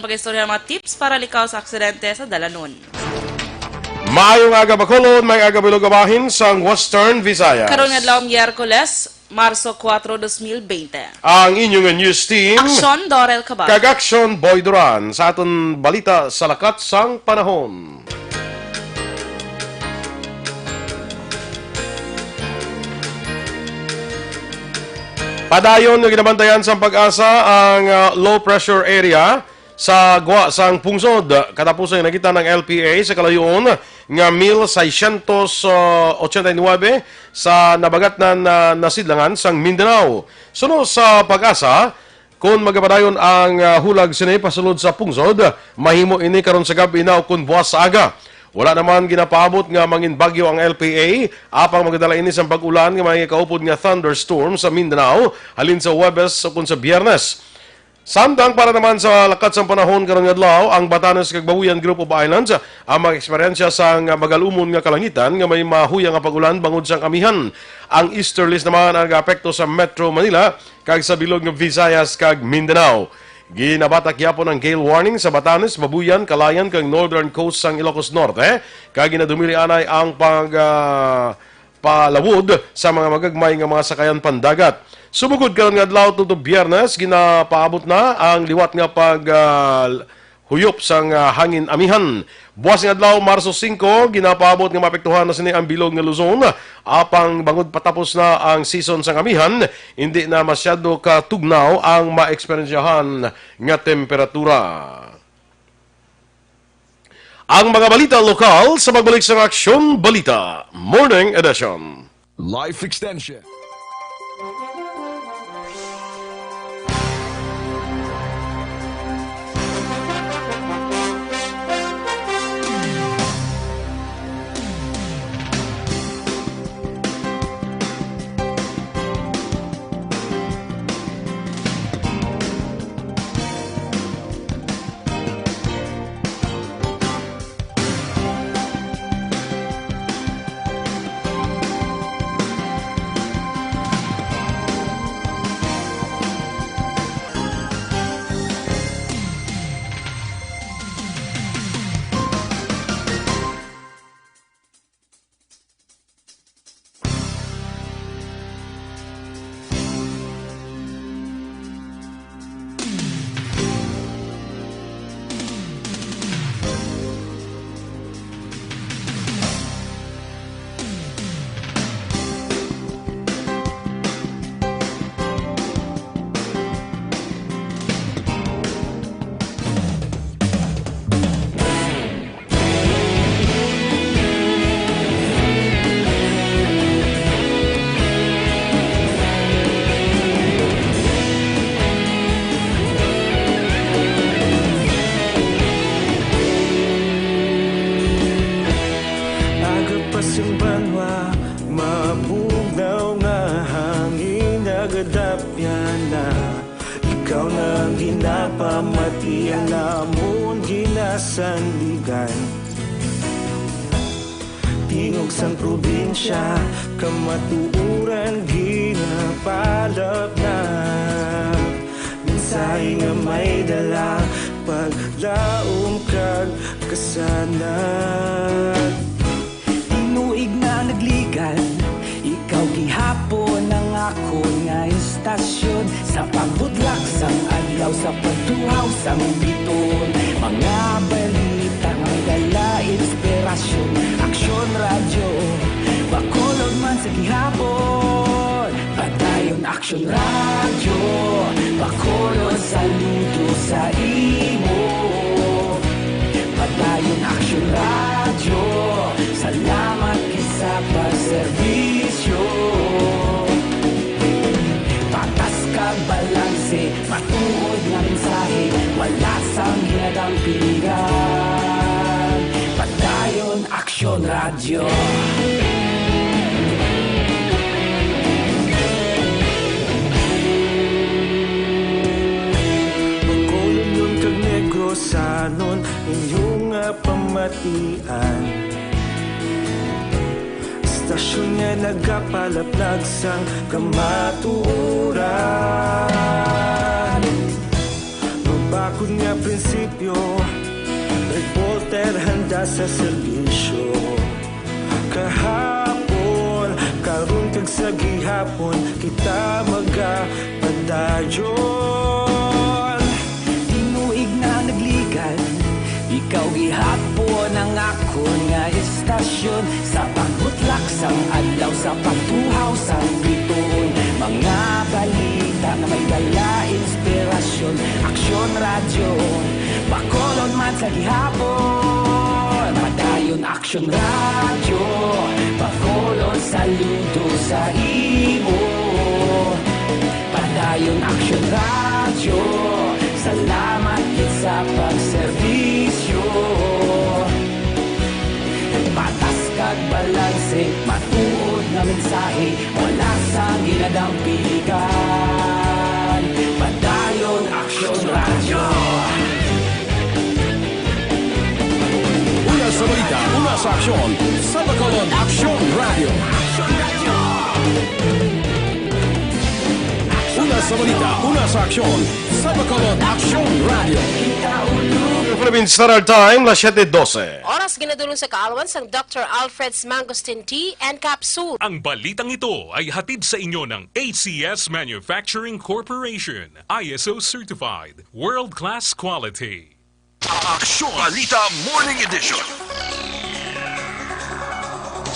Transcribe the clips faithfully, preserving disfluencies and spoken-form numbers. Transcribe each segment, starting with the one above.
Pag-istorya, mga tips para likaw sa aksidente sa dalanon. Maayong aga, Bacolod. May aga, bilog, bahin sang Western Visayas. Karon nga adlaw, Miyerkules, Marso kuwatro, dos mil bente. Ang inyo nga news team, Aksyon, Dorel Cabal. Kag Aksyon, Boy Duran, sa aton balita sa lakat sang panahon. Padayon nga ginabantayan sang PAGASA ang, ah, low pressure area sa gwa sang pungsod. Katapusang nakita ng L P A sa kalayoon nga mil seiscientos ochenta y nuebe sa nabagatnan na nasidlangan sang Mindanao. Suno sa PAGASA, kon magapadayon ang, ah, hulag sini pasulod sa pungsod, mahimo ini karon sa gab-i na ukon buwas sa aga. Wala naman ginapaabot nga mangin bagyo ang L P A, apang magadala ini sang pag-ulan nga may kaupod nga thunderstorm sa Mindanao halin sa Huwebes ukon sa Biyernes. Samtang para naman sa lakat sang panahon karon nga adlaw, ang Batanes kag Babuyan Group of Islands ang mag-eksperyensya sang magalumon nga kalangitan nga may mahuya nga pag-ulan bangod sang amihan. Ang easterlies naman ang apekto sa Metro Manila kag sa bilog nga Visayas kag Mindanao. Ginabata gihapon ang gale warning sa Batanes, Babuyan, Calayan kag northern coast sang Ilocos Norte, kag ginadumili anay ang pag, ah, palawod sa mga magagmay nga mga sakayan pandagat. Sumugod karon nga adlaw tubtob Biyernes, ginapaabot na ang liwat nga pag, ah, huyop sang, ah, hangin amihan. Buwas nga adlaw, Marso singko, ginapaabot nga maapektuhan na sini ang bilog nga Luzon. Apang bangod patapos na ang season sang amihan, hindi na masyado ka tugnaw ang maeksperyensyahan nga temperatura. Ang mga balita lokal sa pagbalik sa Aksyon Balita Morning Edition. Life Extension. Aga pa sang banwa, mabugnaw nga hangin, nagadapyan na. Ikaw na ang ginapamatian namon, ginasandigan. Tingog sang probinsya, kamatuoran ginapalapnap. Mensahe nga may dala, paglaom kag kasanag. Tinuig na nagligad, ikaw gihapon ang akon nga istasyon. Sa pagbudlak sang adlaw, sa pagtuhaw sang biton, mga balita nga dala inspirasyon. Aksyon Radyo, Bacolod man sa gihapon. Padayon Aksyon Radyo, Bacolod, saludo sa imo. Padayon Aksyon Radyo, salamat gid sa pagserbisyo. Patas kag balanse, matuod nga mensahe, wala sang hinadampingan. Padayon Aksyon Radyo. Bacolodnon kag Negrosanon, inyo nga pamatian. Istasyon nga nagapalaplag sang kamatuoran. Kun nga prinsipyo, reporter handa sa serbisyo. Kahapon, karon kag sa gihapon, kita magapadayon. Tinuig na nagligan, ikaw gihapon ang akon nga istasyon. Sa pagbutlak sang adlaw, sa pagtuhaw sang bituon, mga balita nga may dala inspirasyon. Aksyon Radyo, Bacolod man sa gihapon. Padayon Aksyon Radyo, Bacolod, saludo sa imo. Padayon Aksyon Radyo, salamat gid sa pagserbisyo. Patas kag balanse, matuod nga mensahe, wala sang ginadampigan. Padayon Aksyon Radyo. Una sa balita, una sa aksyon, sa Bacolod Aksyon Radyo. Una sa balita, una sa aksyon, sa Bacolod Aksyon Radyo. Philippine Standard Time, las siete doce. Oras ginadulong sa kaalwan sang Doctor Alfred's Mangosteen Tea and Capsule. Ang balitang ito ay hatid sa inyo ng A C S Manufacturing Corporation, I S O certified, world-class quality. Aksyon Balita Morning Edition.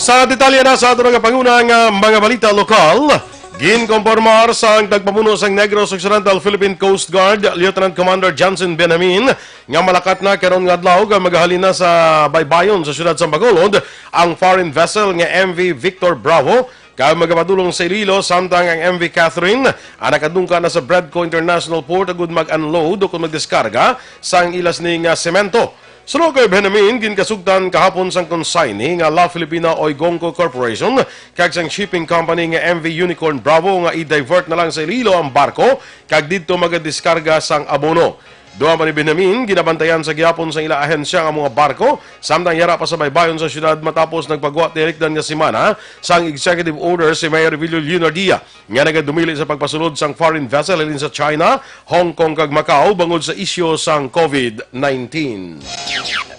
Sa detalye na sa aton nga panguna nga mga balita lokal, ginkompormar sang tagpamuno sang Negros Occidental Philippine Coast Guard, Lieutenant Commander Johnson Benjamin, nga malakat na karon nga adlaw kag magahalin na sa baybayon sa siyudad sang Bacolod ang foreign vessel nga M V Victor Bravo, kag magapadulong sa Iloilo, samtang ang M V Catherine, ah, nakadungka na sa Bredco International Port agud mag-unload o kon magdiskarga sang ila sini nga semento. Suno kay Benjamin, ginkasugtan kahapon sang consignee nga La Filipina Oigonco Corporation kag sang shipping company nga M V Unicorn Bravo nga i-divert na lang sa Iloilo ang barko kag didto magadiskarga sang abono. Duha pa ni Benjamin, ginabantayan sa gihapon sa ila ahensya nga mga barko, samtang yara pa sa baybayon sa siyudad matapos nagpagwa tinikdan nga semana sang executive order si Mayor Evilio Leonardia nga nagadumili sa pagpasulod sang foreign vessel halin sa China, Hong Kong kag Macau bangod sa isyu sang COVID nineteen.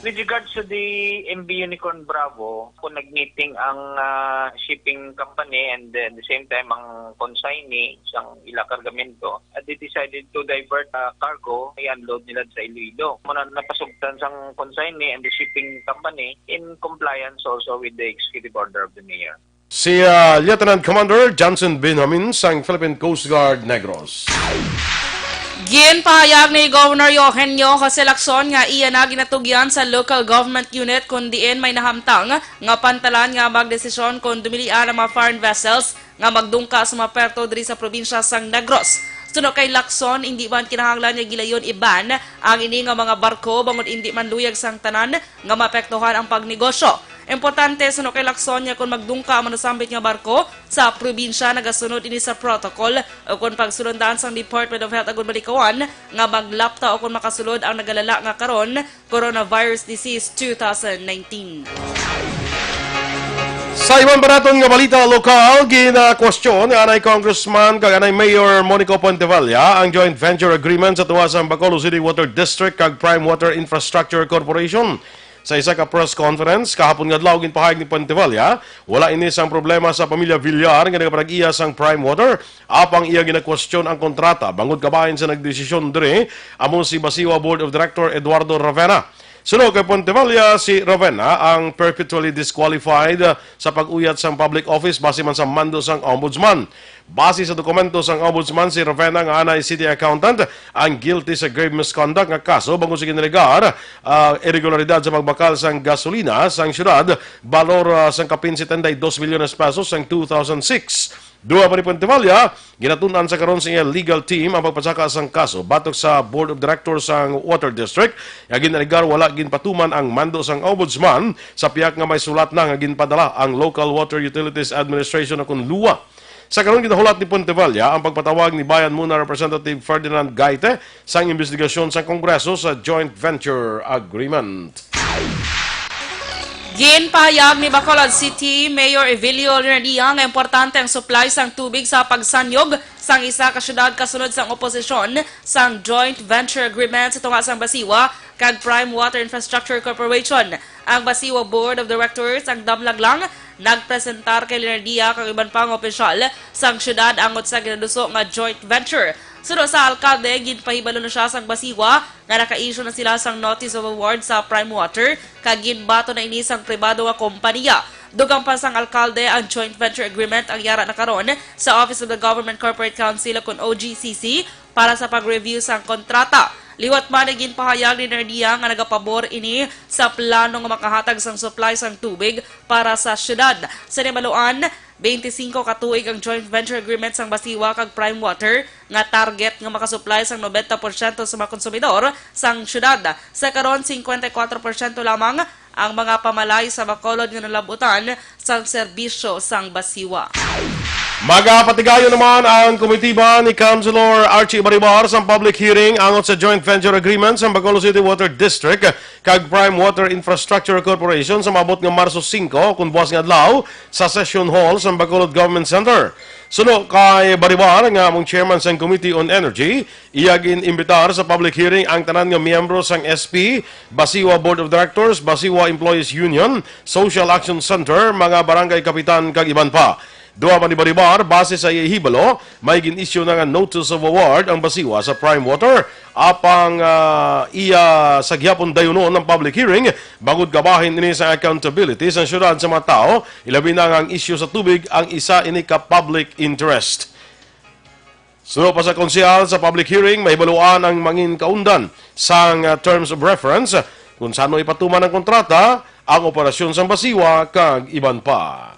With regards to the M V Unicorn Bravo, kung nag-meeting ang ah, shipping company and then the same time ang consignee sang ila kargamento, uh, they decided to divert uh, cargo, i-unload nila sa Iloilo. Muna napasugtan sang consignee and the shipping company in compliance also with the executive order of the mayor. Si ah, Lieutenant Commander Johnson Benjamin sang Philippine Coast Guard Negros. Ginpahayag ni Governor Eugenio Jose Lacson nga iya na ginatugyan sa local government unit kon diin may nahamtang nga pantalan nga magdesisyon kon dumilian ang mga foreign vessels nga magdungka sa mga puerto diri sa probinsya sang Negros. Suno kay Lacson, indi man kinahanglan nga gilayon i-ban ang ini nga mga barko bangod indi man luyag sang tanan nga maapektuhan ang pagnegosyo. Importante, suno kay Lacson, nga kon magdungka ang manusambit nga barko sa probinsya, nagasunod ini sa protocol o kon pagsulundan sang Department of Health agud malikawan nga maglapta o kon makasulod ang nagalala nga karon coronavirus disease two thousand nineteen. Sa iban pa naton nga balita lokal, ginakwestiyon ni anay Congressman kag anay Mayor Monico Pontevalla ang joint venture agreement sa tunga sang Bacolod City Water District kag Prime Water Infrastructure Corporation. Sa isa ka press conference kahapon nga adlaw, ginpahayag ni Pontevalla, wala ini sang problema sa pamilya Villar nga nagapanag-iya sang Prime Water. Apang iya ginakwestiyon ang kontrata bangod kabahin sa nagdesisyon diri amo si Basiwa Board of Director Eduardo Ravena. Suno kay Pontevalla, si Ravena ang perpetually disqualified sa pag-uyat sang public office base man sa mando sang ombudsman. Base sa dokumento sang ombudsman, si Ravena nga anay city accountant ang guilty sa grave misconduct nga kaso bangod sa ginalegar, ah, irregularidad sa pagbakal sang gasolina sang syudad, balor, ah, sang kapin setenta y dos milyones pesos sang two thousand six. Duha pa ni Pontevalla, ginatun-an sa karon sa iya legal team ang pagpasaka sang kaso batok sa Board of Directors sang Water District nga ginalegar wala ginpatuman ang mando sang Ombudsman sa pihak nga may sulat na nga ginpadala ang Local Water Utilities Administration o kon lua. Sa karon, ginahulat ni Pontevalla ang pagpatawag ni Bayan Muna Representative Ferdinand Gaite sang imbestigasyon sa Kongreso sa joint venture agreement. Ginpahayag ni Bacolod City Mayor Evilio Leonardia nga importante ang supply sang tubig sa pagsanyog sang isa ka syudad kasunod sang oposisyon sang joint venture agreement sa tunga sang Basiwa kag Prime Water Infrastructure Corporation. Ang Basiwa Board of Directors, ang damlag lang, nagpresentar kay Leonardia kag iban pa nga opisyal sang syudad angot sa ginaduso nga joint venture. Suno sa alkalde, ginpahibalo na siya sang Basiwa nga naka-issue na sila sang notice of award sa Prime Water kag ginbaton na ini sang pribado nga kompanya. Dugang pa sang alkalde, ang joint venture agreement ang yara na karon sa Office of the Government Corporate Council o kon O G C C para sa pag-review sang kontrata. Liwat man, ginpahayag ni Leonardia nga nagapabor ini sa plano nga makahatag sang supply sang tubig para sa syudad. Sa nahibaluan, twenty-five ka tuig ang joint venture agreement sang Basiwa kag Prime Water nga target nga makasupply sang nobenta porsyento sa mga konsumidor sang syudad. Sa karon, singkwenta y kuwatro porsyento lamang ang mga pamalay sa Bacolod nga nalabutan sang serbisyo sang Basiwa. Magapatigayon naman ang komitiba ni Councilor Archie Baribar sa public hearing angot sa joint venture agreement sa Bacolod City Water District kag Prime Water Infrastructure Corporation sa maabot nga Marso singko, kon buwas nga adlaw, sa Session Hall sa Bacolod Government Center. Suno kay Baribar, nga among chairman sang Committee on Energy, iya gin-imbitar sa public hearing ang tanan nga miyembro sang S P, Basiwa Board of Directors, Basiwa Employees Union, Social Action Center, mga barangay kapitan, kag iban pa. Duha man ni Baribar, base sa iya hibalo, may gin-issue na nga notice of award ang Basiwa sa Prime Water, apang, ah, iya sa gihapon dayunon ang public hearing, bangod kabahin ini sa accountability sa syudad sa mga tawo, ilabi na nga ang issue sa tubig ang isa ini ka public interest. Suno pa sa konsehal, sa public hearing, mahibaluan ang mangin kaundan sang, ah, terms of reference, kung sano ipatuman ang kontrata, ang operasyon sang Basiwa, kag iban pa.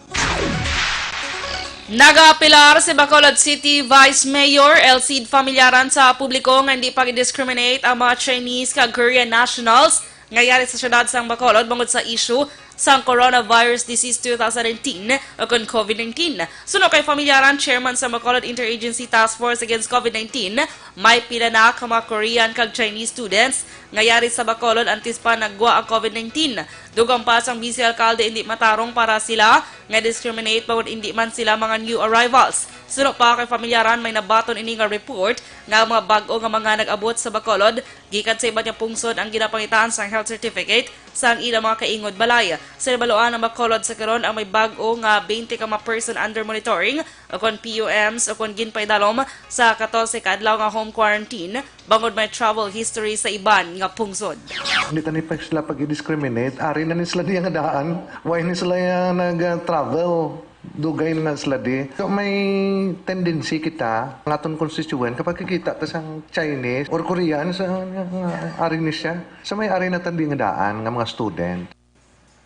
Nagaapelar si Bacolod City Vice Mayor Elcid Familiaran sa publiko nga hindi pag-discriminate ang mga Chinese kag Korean nationals nga yari sa siyudad sang Bacolod bangod sa issue sang coronavirus disease two thousand nineteen o kon COVID nineteen. Suno kay Familiaran, chairman sa Bacolod Interagency Task Force Against COVID nineteen, may pila na ka mga Korean kag Chinese students nga yari sa Bacolod antes pa nagwa ang COVID nineteen. Dugang pa sang vice alkalde, hindi matarong para sila nga discriminate bangod hindi man sila mga new arrivals. Suno pa kay Familiaran, may nabaton ini nga report nga ang mga bag-o nga mga nag-abot sa Bacolod gikan sa iban nga pungsod ang ginapangitaan sang health certificate sang ilang mga kaingod balay. Sa nahibaluan, ang Bacolod sa karon ang may bag-o nga twenty ka mga person under monitoring o kon P U Ms o kon ginpaidalom sa katorse ka adlaw nga home quarantine bangod may travel history sa iban nga pungsod. Hindi tani pa sila pag-discriminate. Ari na ni sila diya nga daan. Why ni sila, ah, nag-travel? Dugay na sila di. So, may tendency kita, ang aton constituent, kapag kikita ta sang Chinese or Korean, sa, nga, nga, ari ni siya. So, may ari na tandi nga daan nga mga student.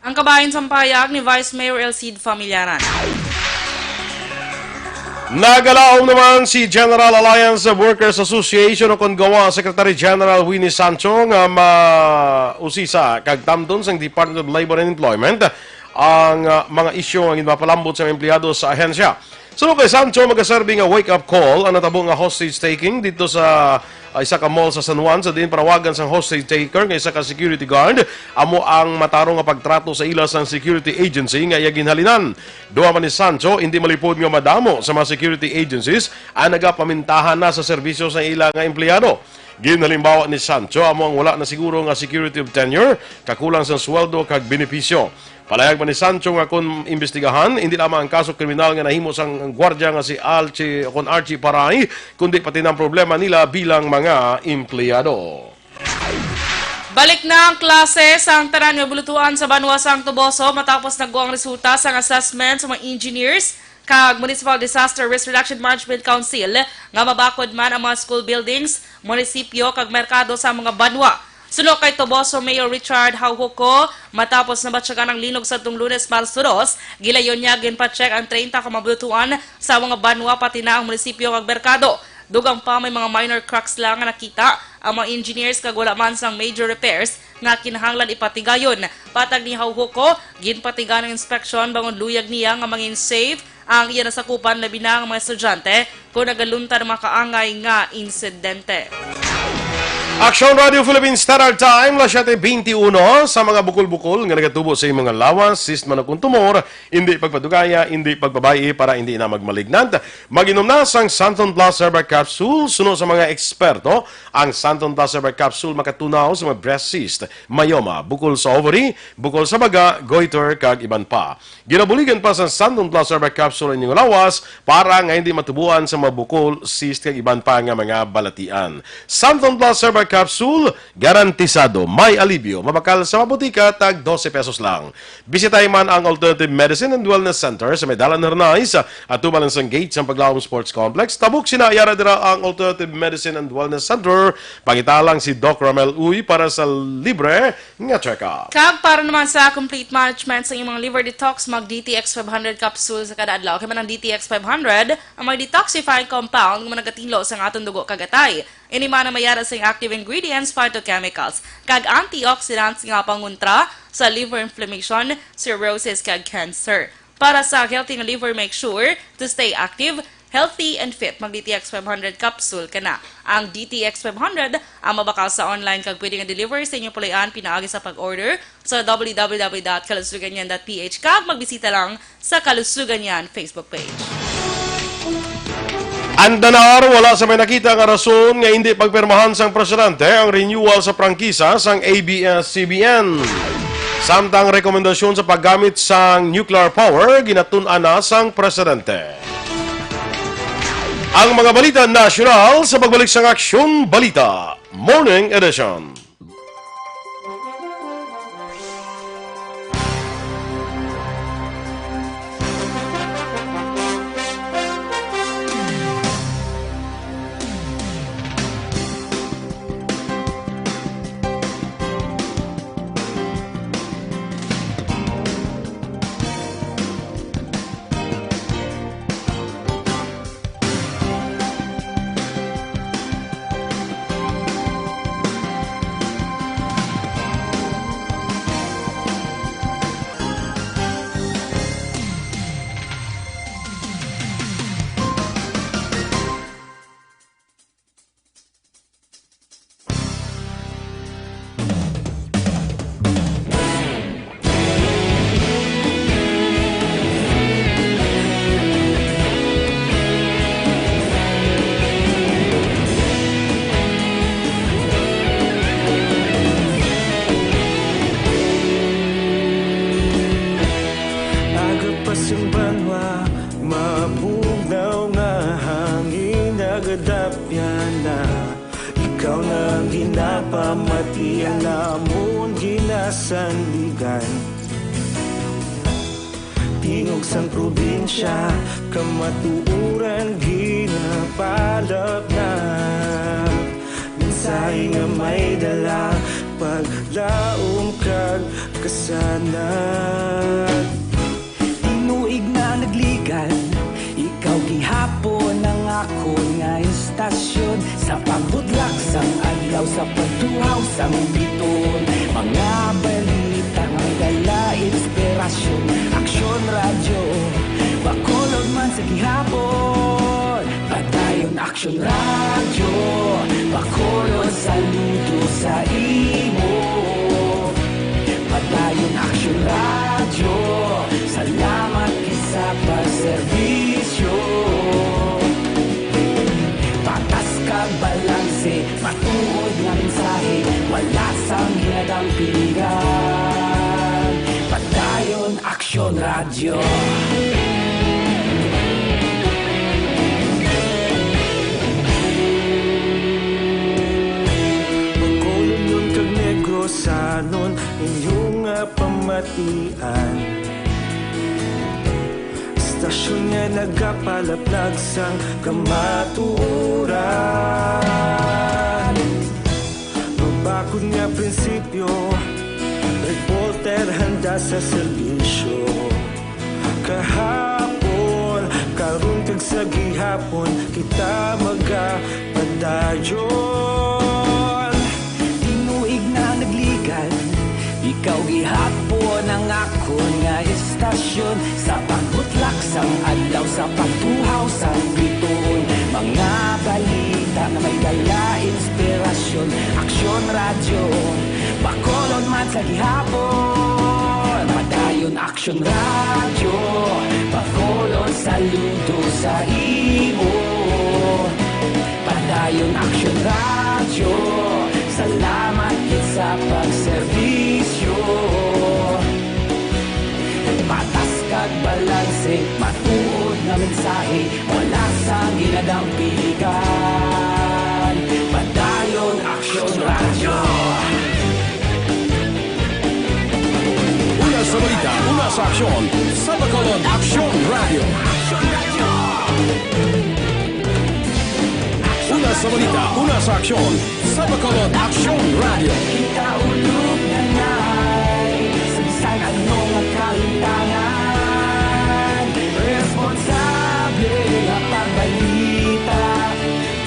Ang kabahin sang pahayag ni Vice Mayor Elcid Familiaran. Nagalaom naman si General Alliance of Workers Association o kon GAWA Secretary General Winnie Sancho nga mausisa kag tamdon sang Department of Labor and Employment ang, ah, mga isyu nga ginapalambot sa mga empleyado sa ahensya. Suno kay Sancho, magaserbi nga wake-up call ang natabo nga hostage taking dito sa, ah, isa ka mall sa San Juan, sa diin panawagan sang hostage taker nga isa ka security guard amo ang matarong nga pagtrato sa ila sang security agency nga iya ginhalinan. Duha man ni Sancho, hindi malipod nga madamo sa mga security agencies ang nagapamintahan na sa serbisyo sa ila nga empleyado. Ginhalimbawa ni Sancho amo ang wala na siguro nga security of tenure, kakulang sang sweldo kag benepisyo. Palayag man ni Sancho nga kon imbestigahan, hindi lamang ang kaso kriminal nga nahimo sang gwardya nga si Alchi, kon Archie Paray, kundi pati na ang problema nila bilang mga empleyado. Balik na ang klase sang tanan nga bulutuan sa banwa sang Toboso matapos nagwa ang resulta sang assessment sa mga engineers kag Municipal Disaster Risk Reduction Management Council nga mabakod man ang mga school buildings, munisipyo, kag merkado sa mga banwa. Suno kay Toboso Mayor Richard Hauhuco, matapos nabatyagan ang linog sa tong Lunes, Marso dos, gilayon niya ginpa-check ang treinta ka mga bulutuan sa mga banwa, pati na ang munisipyo kag merkado. Dugang pa may mga minor cracks lang nga nakita ang mga engineers kag wala man sang major repairs nga kinahanglan ipatigayon. Patag ni Hauhuco, ginpatigan ang inspeksyon bangod luyag niya nga mangin safe ang iya nasakupan, labi na ang mga estudyante, kon nagaluntad ang mga kaangay nga insidente. Aksyon Radio Philippines Standard Time, las siete veintiuno. Sa mga bukol-bukol nga nagatubo sa imong lawas, cyst man o kon tumor, indi pagpadugaya, indi pagpabay-i para indi na magmalignant. Mag-inom na sang Santon Plus Herbal Capsule. Suno sa mga eksperto, ang Santon Plus Herbal Capsule makatunaw sa mga breast cyst, myoma, bukol sa ovary, bukol sa baga, goiter, kag iban pa. Ginabuligan pa sa Santon Plus Herbal Capsule ang inyong lawas para nga hindi matubuan sa mga bukol, cyst, kag iban pa nga mga balatian. Santon Plus Herbal Capsule, garantisado may alibyo, mabakal sa mga botika, tag dose pesos lang. Bisitahi man ang Alternative Medicine and Wellness Center sa may Dalan Hernais, at tubalan sang gate sang Paglaom Sports Complex. Tabok sina, yara dira ang Alternative Medicine and Wellness Center. Pangita lang si Doc Ramel Uy para sa libre nga check-up. Kag para naman sa complete management sa imong liver detox, mag D T X five hundred capsule sa kada adlaw. Kay man ang D T X five hundred ang may detoxifying compound nga nagatinlo sa aton dugo kag atay. Ini man ang may ara sa active ingredients, phytochemicals, kag antioxidants nga pangontra sa liver inflammation, cirrhosis, kag cancer. Para sa healthy nga liver, make sure to stay active, healthy, and fit. Mag D T X five hundred capsule ka na. Ang D T X five hundred ang mabakal sa online kag pwede nga deliver sa inyong puloy-anan pinaagi sa pag-order sa W W W dot kalusuganyan dot P H kag magbisita lang sa Kalusuganyan Facebook page. Ang DENAR wala sa may nakita nga rason nga hindi pagpirmahan sang presidente ang renewal sa prangkisa sang A B S C B N. Samtang rekomendasyon sa paggamit sang nuclear power ginatun-an na sang presidente. Ang mga balita nasyonal sa pagbalik sang Aksyon Balita Morning Edition. Aga pa sing banwa, mabugnaw nga hangin, nagadapyan na. Ikaw na ang ginapamati, ang namon ginasandigan. Tingog sang probinsya, kamatuoran ginapalapnap. Mensahe nga may dala, paglaom kag kasanag. Tinuig na nagligad, ikaw gihapon ang akon nga istasyon. Sa pagbutlak sang adlaw, sa pagtuhaw sang bituon, mga balita nga may dala inspirasyon. Aksyon Radyo, Bacolod man sa gihapon. Padayon Aksyon Radyo, Bacolod, saludo sa imo. Padayon Aksyon Radyo, salamat gid sa pagserbisyo. Patas kag balanse, matuod nga mensahe, wala sang ginadampingan. Padayon Aksyon Radyo. Bacolodnon kag Negrosanon, inyo nga pamatian. Istasyon nga nagapalaplag sang kamatuoran. Mabakod nga prinsipyo, reporter handa sa serbisyo. Kahapon, karon, kag sa gihapon, kita magapadayon. Tinuig na nagligad, ikaw gihapon ang akon nga istasyon. Sa pagbutlak sang adlaw, sa pagtuhaw sang bituon, mga balita nga may dala inspirasyon. Aksyon Radyo, Bacolod man sa gihapon. Padayon Aksyon Radyo, Bacolod, saludo sa imo. Padayon Aksyon Radyo, salamat gid sa pagserbisyo. Patas kag balanse, matuod nga mensahe, wala sang ginadampiligan. Padayon Aksyon Radyo. Una sa balita, una sa aksyon, sa Bacolod Aksyon Radyo. Una sa balita, una sa aksyon, sa Bacolod Aksyon Radyo. Kita ulog na ngay, sa bisan ano nga kalintangan, responsable nga pagbalita,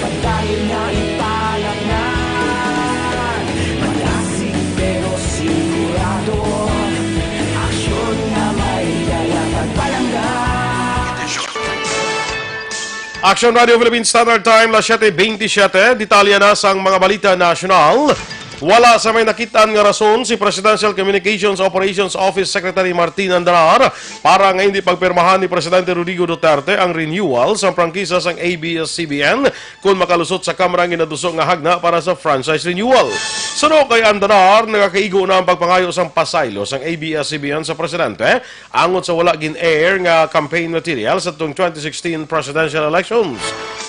padayon nga ipalangnan. Malasig pero sigurado, aksyon nga may dala kag palangga. Action Radio Philippine Standard Time, las siete veintisiete. Detalye na sang mga balita nasyonal. Wala sa may nakit-an nga rason si Presidential Communications Operations Office Secretary Martin Andanar para nga hindi pagpirmahan ni Presidente Rodrigo Duterte ang renewal sang prangkisa sang A B S C B N kon makalusot sa Kamara ang ginaduso nga hagna para sa franchise renewal. Suno kay Andanar, nagakaigo na ang pagpangayo sang pasaylo sang A B S C B N sa Presidente angot sa wala gin-air nga campaign material sa tong twenty sixteen presidential elections.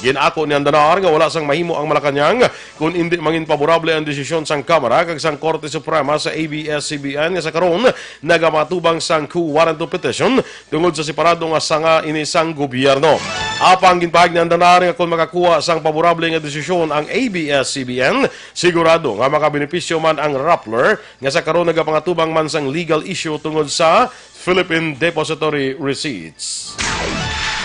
Gin-ako ni Andanar nga wala sang mahimo ang Malacañang kon indi mangin paborable ang desisyon sang Kamara kag sang Korte Suprema sa A B S C B N nga sa karon nagamatubang sang quo warranto petition tungod sa separado nga sanga ini sang gobyerno. Apang ginpahayag ni Andanar nga kon makakuha sang paborable nga desisyon ang A B S C B N, sigurado nga makabenepisyo man ang Rappler nga sa karon nagapangatubang man sang legal issue tungod sa Philippine Depository Receipts.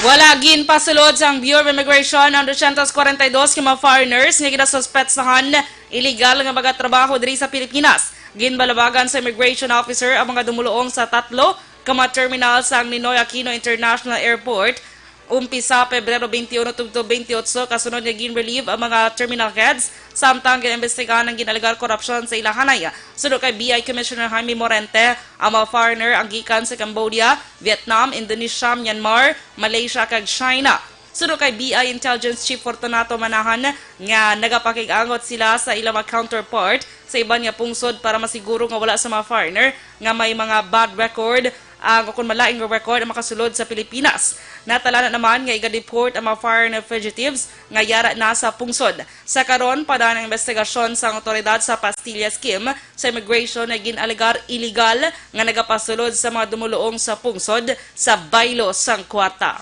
Wala ginpasulod sang Bureau of Immigration ang dosyentos kwarenta y dos ka mga foreigners nga ginasuspetsahan illegal nga magatrabaho diri sa Pilipinas. Ginbalabagan sa immigration officer ang mga dumuluong sa tatlo ka mga terminal sang Ninoy Aquino International Airport umpisa Pebrero twenty-one tubtob twenty-eight, kasunod nga gin-relieve ang mga terminal heads, samtang gin-imbestigahan ang gin-alegar korupsyon sa ila hanay. Suno kay B I Commissioner Jaime Morente, ang mga foreigner ang gikan sa Cambodia, Vietnam, Indonesia, Myanmar, Malaysia, kag China. Suno kay B I Intelligence Chief Fortunato Manahan nga nagapakig-angot sila sa ilang mga counterpart sa iban nga pungsod para masiguro nga wala sa mga foreigner nga may mga bad record ang, o kon malain nga record ang makasulod sa Pilipinas. Natala na naman nga iga-deport ang mga foreigner fugitives nga yara na sa pungsod. Sa karon, padaan ang investigasyon sa awtoridad sa Pastilla Scheme sa immigration nga gin-alegar illegal nga nagapasulod sa mga dumuluong sa pungsod sa baylo sang kwarta.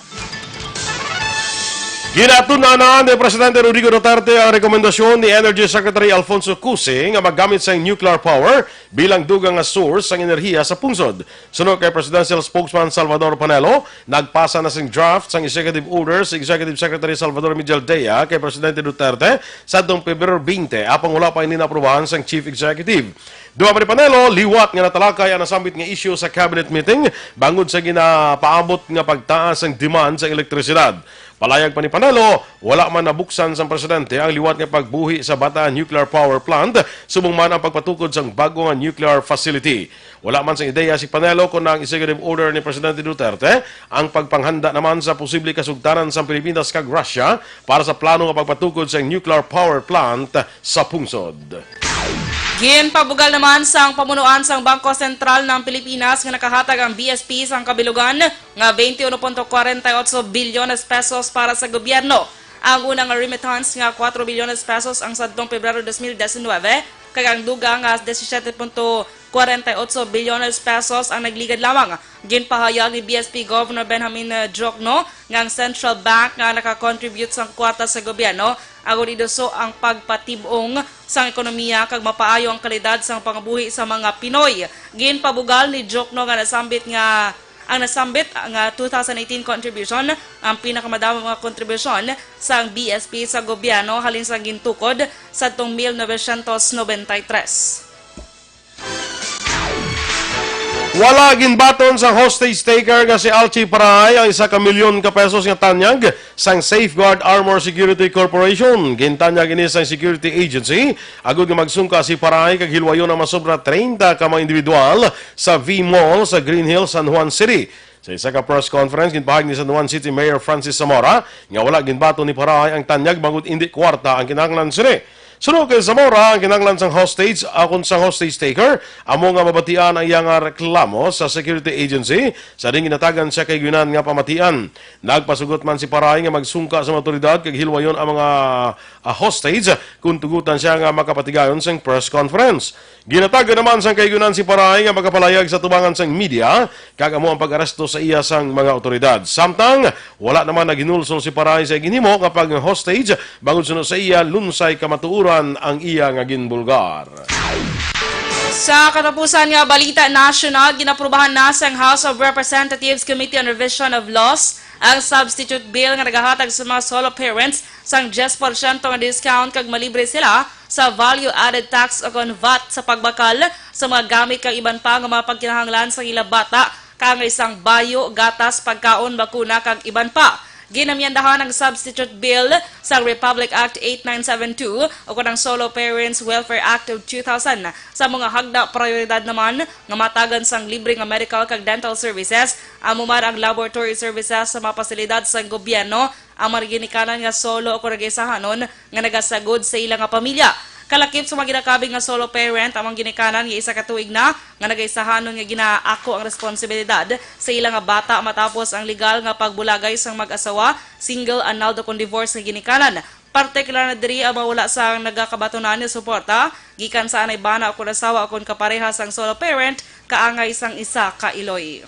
Ginatun-an ni Presidente Rodrigo Duterte ang rekomendasyon ni Energy Secretary Alfonso Cusi nga maggamit sang nuclear power bilang dugang nga source sang enerhiya sa pungsod. Suno kay Presidential Spokesman Salvador Panelo, nagpasa na sing draft sang executive order si Executive Secretary Salvador Miguel Dea kay Presidente Duterte sadtong Pebrero twenty, apang wala pa ini naaprubahan sang Chief Executive. Dugang pa ni Panelo, liwat nga natalakay ang nasambit nga isyu sa cabinet meeting bangod sa ginapaabot nga pagtaas sang demand sa elektrisidad. Palayag pa ni Panelo, wala man nabuksan sang presidente ang liwat nga pagbuhi sa Bataan Nuclear Power Plant, subong man ang pagpatukod sang bag-o nga nuclear facility. Wala man sang ideya si Panelo kon ang executive order ni Presidente Duterte ang pagpanghanda naman sa posible kasugtanan sang Pilipinas kag Russia para sa plano nga pagpatukod sang nuclear power plant sa pungsod. Ginpabugal naman sang pamunuan sang Bangko Sentral ng Pilipinas nga nakahatag ang B S P sang kabilugan nga twenty-one point forty-eight bilyones pesos para sa gobyerno. Ang una nga remittance nga four bilyones pesos ang sadtong Pebrero twenty nineteen, kag ang dugang nga twenty-seven point forty-eight bilyones pesos ang nagligad lamang. Ginpahayag ni B S P Governor Benjamin, eh, Diokno nga ang Central Bank nga nakakontribute sang kwarta sa gobyerno agud iduso ang pagpatib-ong sang ekonomiya kag mapaayo ang kalidad sang pangabuhi sa mga Pinoy. Ginpabugal ni Diokno nga nasambit nga ang nasambit nga two thousand eighteen contribution ang pinakamadamo nga kontribusyon sang B S P sa gobyerno halin sa gintukod sadtong mil novecientos noventa y tres. Wala ginbaton sang hostage taker nga si Alchi Paray ang isa ka milyon ka pesos nga tanyag sang Safeguard Armor Security Corporation. Gintanyag ini sang security agency agud nga magsungka si Paray kag hilwayon ang masobra treinta ka mga individual sa V Mall sa Green Hills, San Juan City. Sa isa ka press conference, ginpahayag ni San Juan City Mayor Francis Zamora nga wala ginbaton ni Paray ang tanyag bangod indi kwarta ang kinahanglan sini. Suno kay Zamora, ang kinahanglan sang hostage, akon sang hostage taker, amo nga mabatian ang iya nga reklamo sa security agency sa diin ginhatagan siya kahigayonan nga pamatian. Nagpasugot man si Paray nga magsungka sa mga awtoridad kag hilwayon ang mga, ah, hostage kon tugutan siya nga makapatigayon sang press conference. Ginhatagan naman sang kahigayonan si Paray nga makapalayag sa tubangan sang media kag amo ang pag-aresto sa iya sang mga awtoridad. Samtang wala naman naghinulsol si Paray sa ginhimo nga pag-hostage, bangod suno sa iya, lunsay kamatuoran ang iya nga ginbulgar. Sa katapusan nga balita nasyonal, ginaprubahan na sang House of Representatives Committee on Revision of Laws ang substitute bill nga nagahatag sa mga solo parents sang diyes porsyento nga discount kag malibre sila sa value-added tax o kon vat sa pagbakal sa mga gamit kag iban pa nga mga pagkinahanglan sa ila bata, kaangay sang bayo, gatas, pagkaon, bakuna, kag iban pa. Ginamyandahan ang substitute bill sa Republic Act eight nine seven two o kon ang Solo Parents Welfare Act of two thousand. Sa mga hagda, prioridad naman nga matagan sang libre nga medical kag dental services, amo man ang laboratory services sa mga pasilidad sang gobyerno, ang mga ginikanan nga solo o kon nagaisahanon nga nagasagod sa ila nga pamilya. Kalakip sa mga ginakabig nga solo parent, ang mga ginikanan nga isa ka tuig na nga nagaisahanon nga ginaako ang responsibilidad sa ila nga bata matapos ang legal nga pagbulagay sang mag-asawa, single, annulled, o kon divorce nga ginikanan. Partikular na diri ang mga wala sang nagakabatunan nga suporta gikan sa anay, bana, o kon asawa, o kon kapareha sang solo parent, kaangay sang isa ka iloy.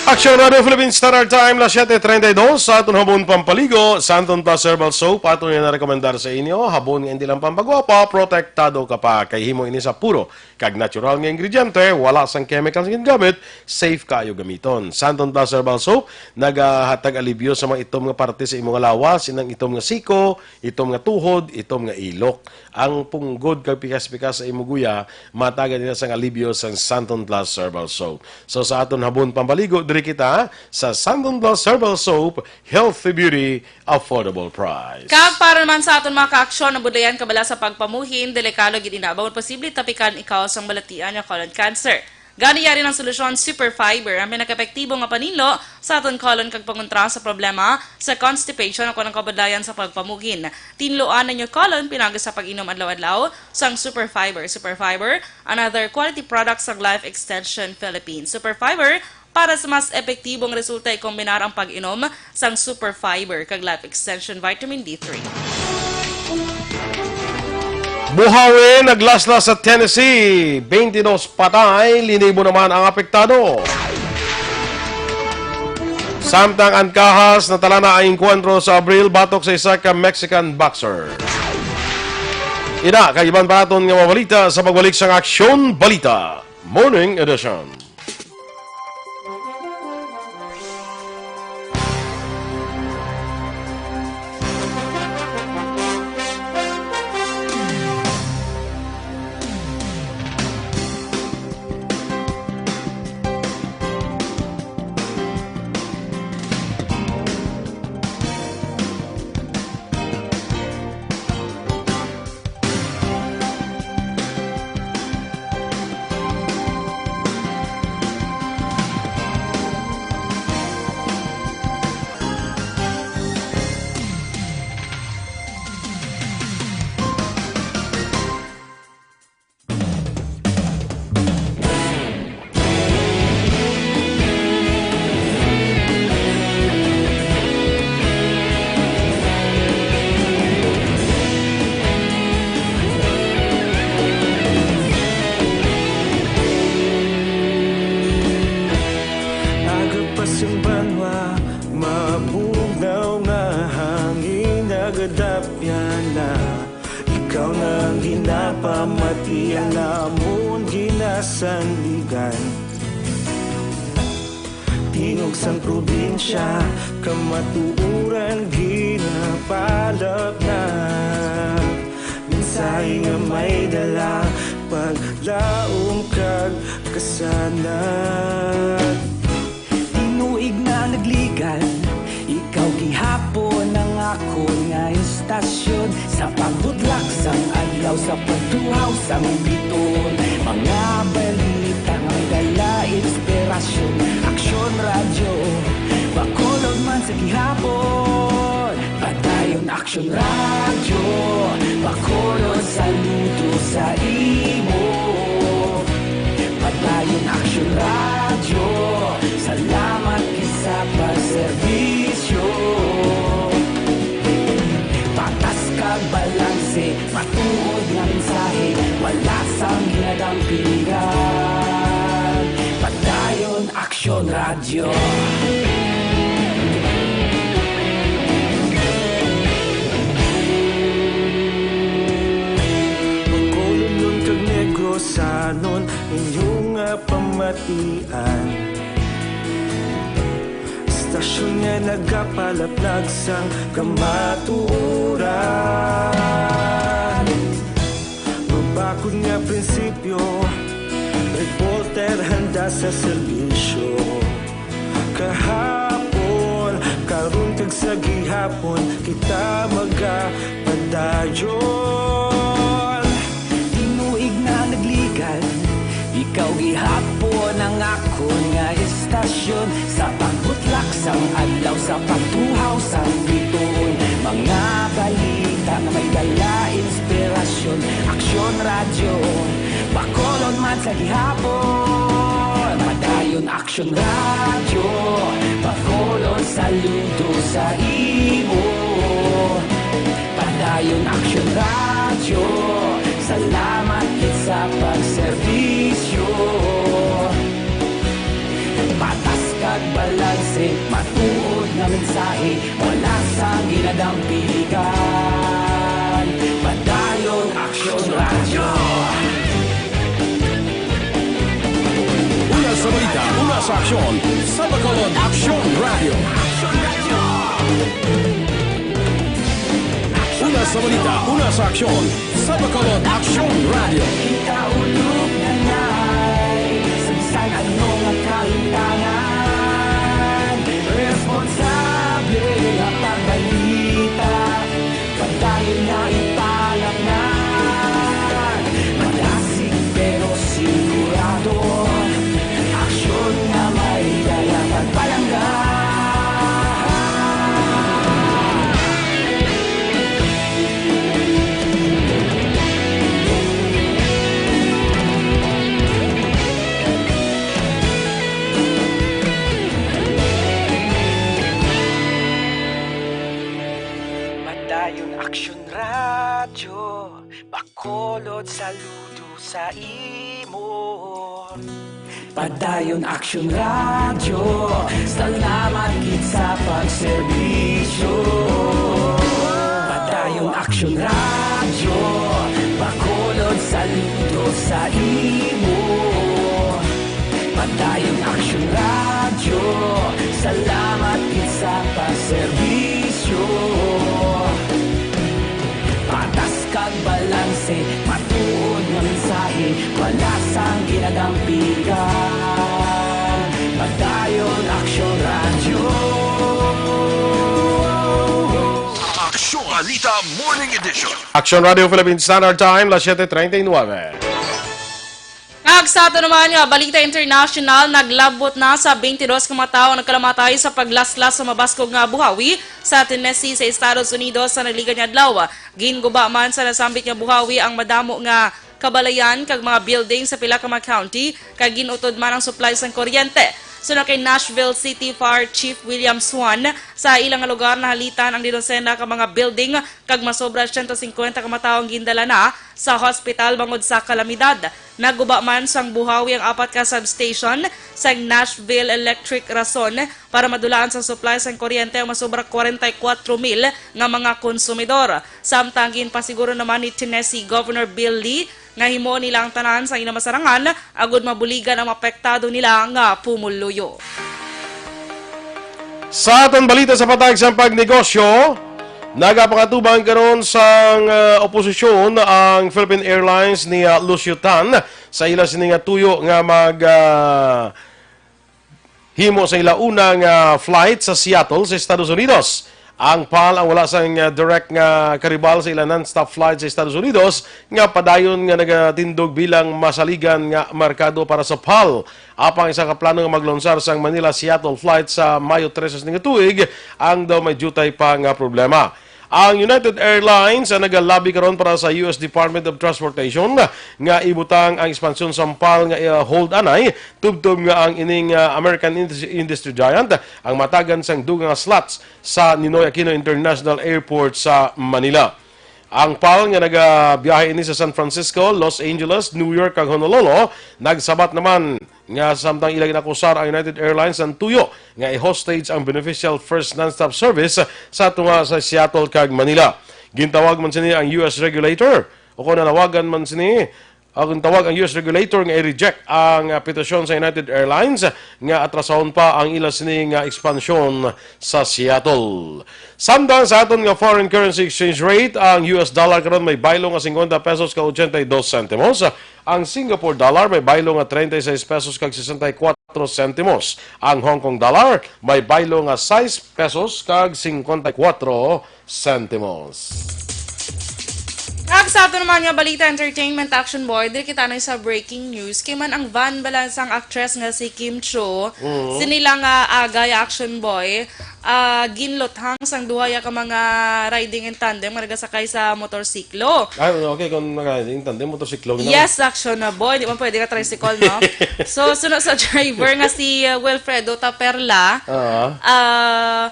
Action Radio Philippine Standard Time, las siete treinta y dos, sa aton habon pampaligo, Santon Plus Herbal Soap, aton nga narekomendar sa inyo, habon nga indi lang pampagwapa, protektado ka pa, kay himo ini sa puro kag natural nga ingrediente, wala sang chemicals nga gingamit, safe kaayo gamiton. Santon Plus Herbal Soap, nagahatag alibyo sa mga itom nga parte sa imo nga lawas, inang itom nga siko, itom nga tuhod, itom nga ilok. Ang punggod kag pikas-pikas sa imo guya, matagan nila sang alibyo sang Santon Plus Herbal Soap. So, sa aton habon pampaligo, diri kita sa Santon Plus Herbal Soap, healthy beauty, affordable price. Kag para naman sa aton mga ka-aksyon, nabudlayan ka bala sa pagpamuhin, delikado gid ina, bangod posible tapikan ikaw sang balatian nga colon cancer. Gani, yari ang solusyon, Super Fiber, ang pinakaepektibo nga paninlo sa aton colon kag pangontra sa problema sa constipation o kon ang kabudlayan sa pagpamuhin. Tinluan ang inyo colon pinagi sa pag-inom adlaw-adlaw sang Super Fiber. Super Fiber, another quality product sang Life Extension Philippines. Super Fiber, para sa mas epektibong resulta, ikombinar ang pag-inom sang Super Fiber kag Life Extension Vitamin D three. Buhawi naglaslas sa Tennessee, twenty-dos patay, linibo naman ang apektado. Samtang Ancajas, natala na ang engkwentro sa Abril batok sa isa ka Mexican boxer. Ina kag iban pa aton nga mga balita sa pagbalik sang Aksyon Balita Morning Edition. Aga pa sing banwa, mabugnaw nga hangin, nagadapyan na. Ikaw na ang ginapamati, ang amon ginasandigan. Tingog sang probinsya, kamatuoran ginapalapna. Mensahe nga may dala, paglaom ka Kasanag. Tinuig na nagligan, ikaw gihapon ang akon nga istasyon. Sa pagbutlak sang adlaw, sa pagtuhaw sang bituon, mga balita nga may dala inspirasyon. Aksyon Radyo, Bacolod man sa gihapon. Padayon Aksyon Radyo, Bacolod, saludo sa imo. Padayon Aksyon Radyo, salamat gid sa pagserbisyo. Patas kag balanse, matuod nga mensahe, wala sang ginadampigan. Padayon Aksyon Radyo. Bacolodnon kag Negrosanon, inyo nga pamatian. Istasyon nga nagapalaplag sang kamatuoran. Mabakod nga prinsipyo, reporter handa sa serbisyo. Kahapon, karon kag sa gihapon, kita magapadayon. Tinuig na nagligan, ikaw gihapon ang akon nga istasyon. Sa pagbutlak sang adlaw, sa pagtuhaw sang bituon, mga balita nga may dala inspirasyon. Aksyon Radyo, Bacolod man sa gihapon. Padayon Aksyon Radyo, Bacolod, saludo sa imo. Padayon Aksyon Radyo, salamat gid sa pagserbisyo. Patas kag balanse, matuod nga mensahe, wala sang ginadampigan. Padayon Aksyon Radyo. Una sa balita, una sa aksyon, sa Bacolod Aksyon Radyo. Una sa balita, una sa aksyon, sa Bacolod Aksyon Radyo. Kita ulog na ngay, sa bisan ano nga kalimtangan, responsable nga pagbalita. Padayon nga ipalapnan, madasig pero sigurado, aksyon nga may dala pagpalangga. Padayon Aksyon Radyo, Bacolod, saludo sa imo. Padayon Aksyon Radyo, salamat gid sa pagserbisyo. Padayon Aksyon Radyo, Bacolod, saludo sa imo. Padayon Aksyon Radyo, salamat gid sa pagserbisyo. Patas kag balanse, matuod nga mensahe, wala sang ginadampigan. Padayon Aksyon Radyo. Aksyon Balita Morning Edition. Aksyon Radio Philippine Standard Time, las siete treinta y nueve. Kag sa ato naman nga balita international, naglabot na sa twenty-dos ka mga tawo ang nagkalamatay sa paglaslas sa mabaskog nga buhawi sa Tennessee sa Estados Unidos sa naligan nga adlaw. Ginguba man sa nasambit nga buhawi ang madamo nga kabalayan kag mga building sa pila ka mga county, kag gin-utod man ang supply sang kuryente. Suno kay Nashville City Fire Chief William Swan, sa ilang lugar nahalitan ang didosena ka mga building kag masobra siyento singkwenta ka mga tawo ang gindala na sa hospital bangod sa kalamidad. Naguba man sang buhawi ang apat ka substation sang Nashville Electric Rason para madulaan sa supply sang kuryente ang masobra kwarenta y kuwatro mil nga mga konsumidor. Samtang ginpasiguro naman ni Tennessee Governor Bill Lee nga himuon nila ang tanan sa ila masarangan agud mabuligan ang apektado nila nga pumuluyo. Sa aton balita sa patag sang pagnegosyo, Nagapangatubang karon sang, ah, oposisyon ang Philippine Airlines ni, ah, Lucio Tan sa ila sini nga tuyo nga mag, ah, himo sa ila una nga flight sa Seattle sa Estados Unidos. Ang pal ang wala sang, ah, direct nga karibal sa ila non-stop flight sa Estados Unidos nga padayon nga nagatindog bilang masaligan nga merkado para sa pal. Apang isa ka plano nga maglonsar sang Manila-Seattle flight sa Mayo trese sini nga tuig, ang daw may diutay pa nga problema. Ang United Airlines ang nagalabi karon para sa U S Department of Transportation nga ibutang ang ekspansyon sang pal nga, uh, hold anay, tubtob nga ang ining, uh, American indus-, industry giant ang matagan sang dugang nga slots sa Ninoy Aquino International Airport sa Manila. Ang pal nga nagabiyahe ini sa San Francisco, Los Angeles, New York, kag Honolulu, nagsabat naman nga samtang ila ginakusar ang United Airlines ang tuyo nga i-hostage ang beneficial first non-stop service sa tunga sa Seattle kag Manila. Gintawag man sini ang U S regulator, o kung nanawagan man sini, ang tawag ang U S regulator nga i-reject ang, ah, petisyon sa United Airlines nga atrasahon pa ang ila sini nga ekspansyon sa Seattle. Samtang sa aton nga foreign currency exchange rate, ang U S dollar karon may baylo nga singkwenta pesos ka ochenta y dos sentimos. Ang Singapore dollar may baylo nga treinta y seis pesos kag sesenta y cuatro sentimos. Ang Hong Kong dollar may baylo nga sais pesos kag singkwenta y cuatro sentimos. Kag sa ato naman nga balita, entertainment, Action Boy, diri kita na sa breaking news. Kay man ang van bala sang actress nga si Kim Chiu, Mhm. sini lang nga agay, Action Boy, ah, ginluthang sang duha ya ka mga riding in tandem nga nagasakay sa motorsiklo. Ah, okay, kung nag-riding in tandem, motorsiklo, ginawa. Yes, Action Boy, di man pwede ka tricycle, no? So, suno sa driver nga si, uh, Wilfredo Taperla, Ah. ah,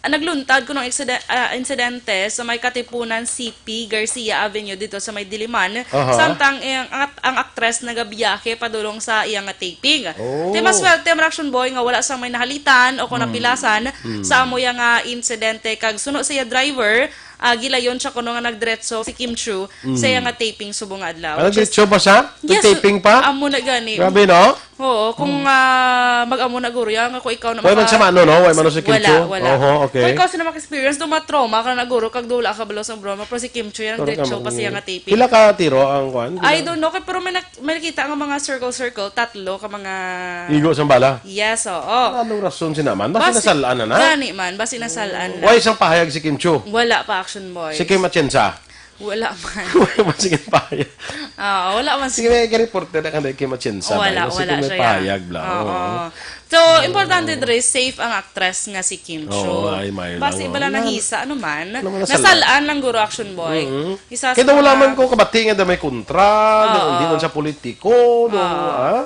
nagluntad kuno ang eksiden-, ah, insidente sa may Katipunan C P Garcia Avenue dito sa may Diliman, Aha. samtang ang, ang, ang aktres nagabiyahe padulong sa iyang taping. Oh. Ti maswerte ang Action Boy nga wala sang may nahalitan o kung Hmm. napilasan Hmm. sa amo ya nga insidente, kag suno sa iya driver, ah, gilayon siya kuno nga nagdiretso si Kim Chiu sa Mm. iya nga taping subong nga adlaw. Ah, Which is nagdiretso pa siya? Yes, Taping pa? amo na gani. Grabe, no? Oo, kung, Mm. ah, mag-amo na guro yan, nga kung ikaw na Way maka- magsama, no, no? Way man si Kim Wala, Chiu? Wala. Oho, okay. Kung ikaw sila maka-experience, do matrauma ka na guro, kag do wala ka balo sa broma, pero si Kim Chiu yan, Pero diretso tama pa siya yun. nga taping. Pila ka tiro ang kwan? I Pila? don't know, kay, pero may nak-, may nakita nga mga circle-circle, tatlo ka mga Igo sang bala? Yes, oo. Anong rason si naman? Basi Basi, nasal-an na na? gani man, basi nasal-an na. Way sang pahayag si Kim Chiu? Wala pa, Action Boy. Si Kim Atienza? Wala man. Wala man sige pahayag. Ah, wala man Sige, sige. may reporter na kanday Kim Atienza ba? Wala, Kasi wala kung may siya, ya. pahayag bla. Oo. Oo. So, importante dre, safe ang actress nga si Kim Oo, Chiu. ay, may Basi lang, bala oh. nahisa, ano man. Ano man, nasal-an? Nasal-an lang guro, Action Boy. Mm-hmm. Isa sa Kaya wala mga man ko kabati nga da may kontra, Oo. hindi man sa politiko, no, Oo. ah?